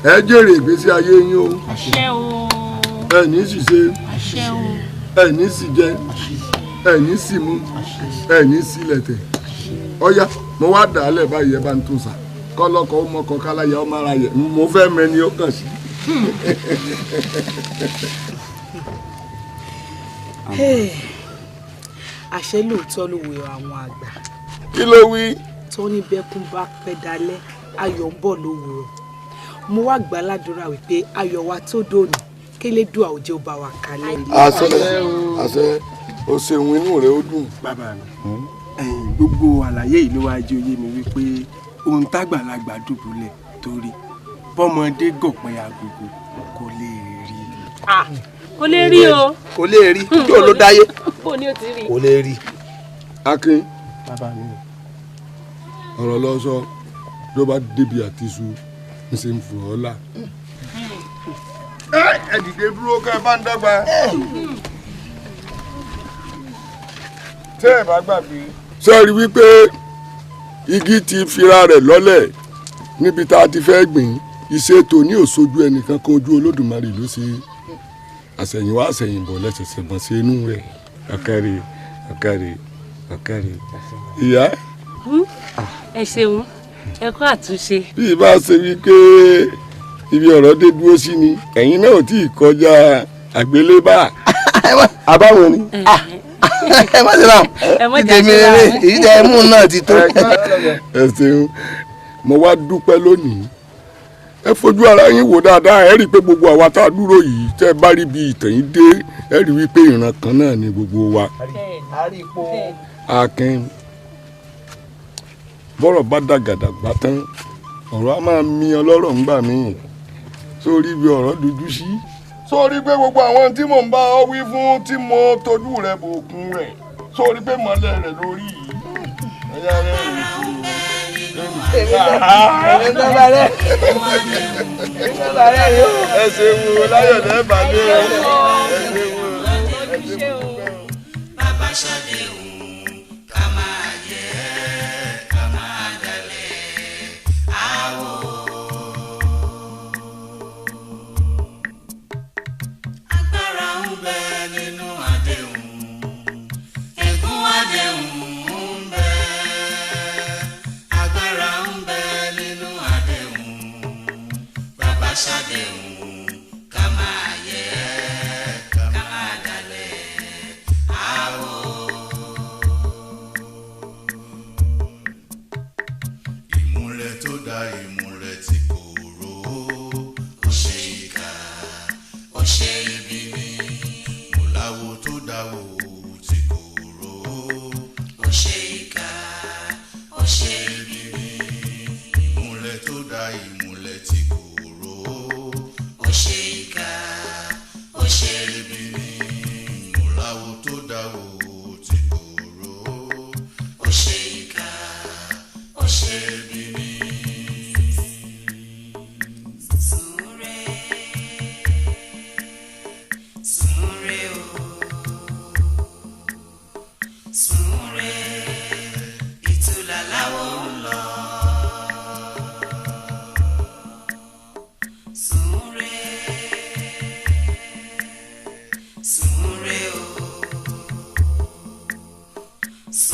Ẹ jèrè ìgbésí ayé yín o. Ẹ ní sì ṣe, ẹ ní sì jẹ, ẹ ní sì mú, ẹ ní sì lẹ̀tẹ̀. Ọ̀yá mo wá dà á lẹ̀ báyìí ẹ bá ń tún sà. Kọ́lọ́kọ́ ó mọ́kọ káláyà ó mára yẹ. Mo fẹ́ mẹni ó kàn sí. Àṣẹ lóòótọ́ ló wé àwọn àgbà. Kí ló wí? Tó ní bẹ́kún bá pẹ́ dalẹ́, ayọ̀ ń bọ̀ lówùrọ̀. Mo wá gbà ládùúrà wípé ayọ̀ wa tó dòní kélédùà ò jẹ́ ó bá wa kalẹ̀. Àṣẹ àṣẹ o ṣeun, inú rẹ ó dùn. Bàbá mi, gbogbo àlàyé yìí ló wá jẹ́ òye mi wípé ohun tágbàlagbà dùbúlẹ̀ torí bọ́mọdé gọ̀pẹ́ agogo kò lè rí. Kò lè rí o. Kò lè rí yóò ló dáyé. Bó ni ó ti rí. Kò lè rí. Akin, bàbá mi, ọ̀rọ̀ lọ sọ ló bá débi àtiṣu ń ṣe ń fò ọ́ là. Ẹ dìde dúró kẹ́ ẹ bá ń dọ́gba. Tẹ́ ẹ bá gbàgbé. Ṣé ẹ rí wípé igi ti fira rẹ̀ lọ́lẹ̀ níbi tá a ti fẹ́ gbìn ìṣètò ní òṣojú ẹnìkan kan ojú Olódùmarè ló ṣe àṣẹ̀yìnwá àṣẹ̀yìnbọ̀ lẹ́sẹ̀sẹ̀ bọ̀n sí inú rẹ̀. Ọ̀kẹ́rẹ́ ọ̀kẹ́rẹ́ ọ̀kẹ́rẹ́ ìyá. Ẹ ṣeun, ẹ kú àtúnṣe. Bí ìbá ṣe wípé ibi ọ̀rọ̀ dé dúró sí ni ẹ̀yin náà ò tí ì kọjá àgbélébà. Àbáwọn ni. Ẹ má ṣe bá wọn tèmi rere èyí tẹ ẹ mú náà ti tó. Ẹ ṣeun, mo wá dúpẹ́ lónìí. Ẹ fojú ara yín wò dáadáa, ẹ rí i pé gbogbo àwa tá a dúró yìí tẹ́ ẹ bá rí bí ìtẹ̀yìn dé ẹ rí i pé ìran kan náà ni gbogbo wa. Akin, bọ́rọ̀ bá dàgàdàgbà tán ọ̀rọ̀ á máa mi ọlọ́rọ̀ ńgbà míì sórí ibi ọ̀rọ̀ dúdú sí. Sórí pé gbogbo àwọn tí mò ń bá ọ wí fún tí mo tójú rẹ̀ bòkun rẹ̀ sórí pé mọ́lẹ̀ rẹ̀ lórí yìí. Ẹ̀yà rẹ̀ rè é. Ẹ ṣeun o, láyọ̀ lẹ́ bá dé o. Ẹ ṣeun o, ẹ ṣeun o. Bàbá ṣàdéhùn ká máa yẹ ká máa dalẹ̀ àwọ̀. Agbára ń bẹ nínú àdéhùn, ègún àdéhùn ń bẹ. Agbára ń bẹ nínú àdéhùn, bàbá ṣàdéhùn ká máa yẹ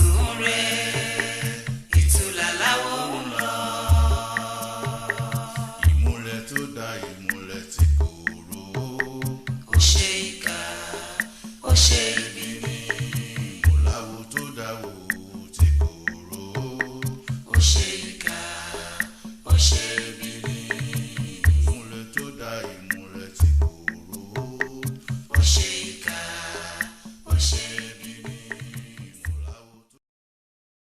Ìtún rẹ̀ ìtúlà láwo ń lọ. Ìmùlẹ̀ tó da ìmùlẹ̀ tí kò rò ó. Ó ṣe ìkà, ó ṣe ibi ni. Mọ̀láwo tó dáwò tí kò rò ó. Ó ṣe ìkà, ó ṣe ibi ni. Ìmùlẹ̀ tó da ìmùlẹ̀ tí kò rò ó. Ó ṣe ìkà, ó ṣe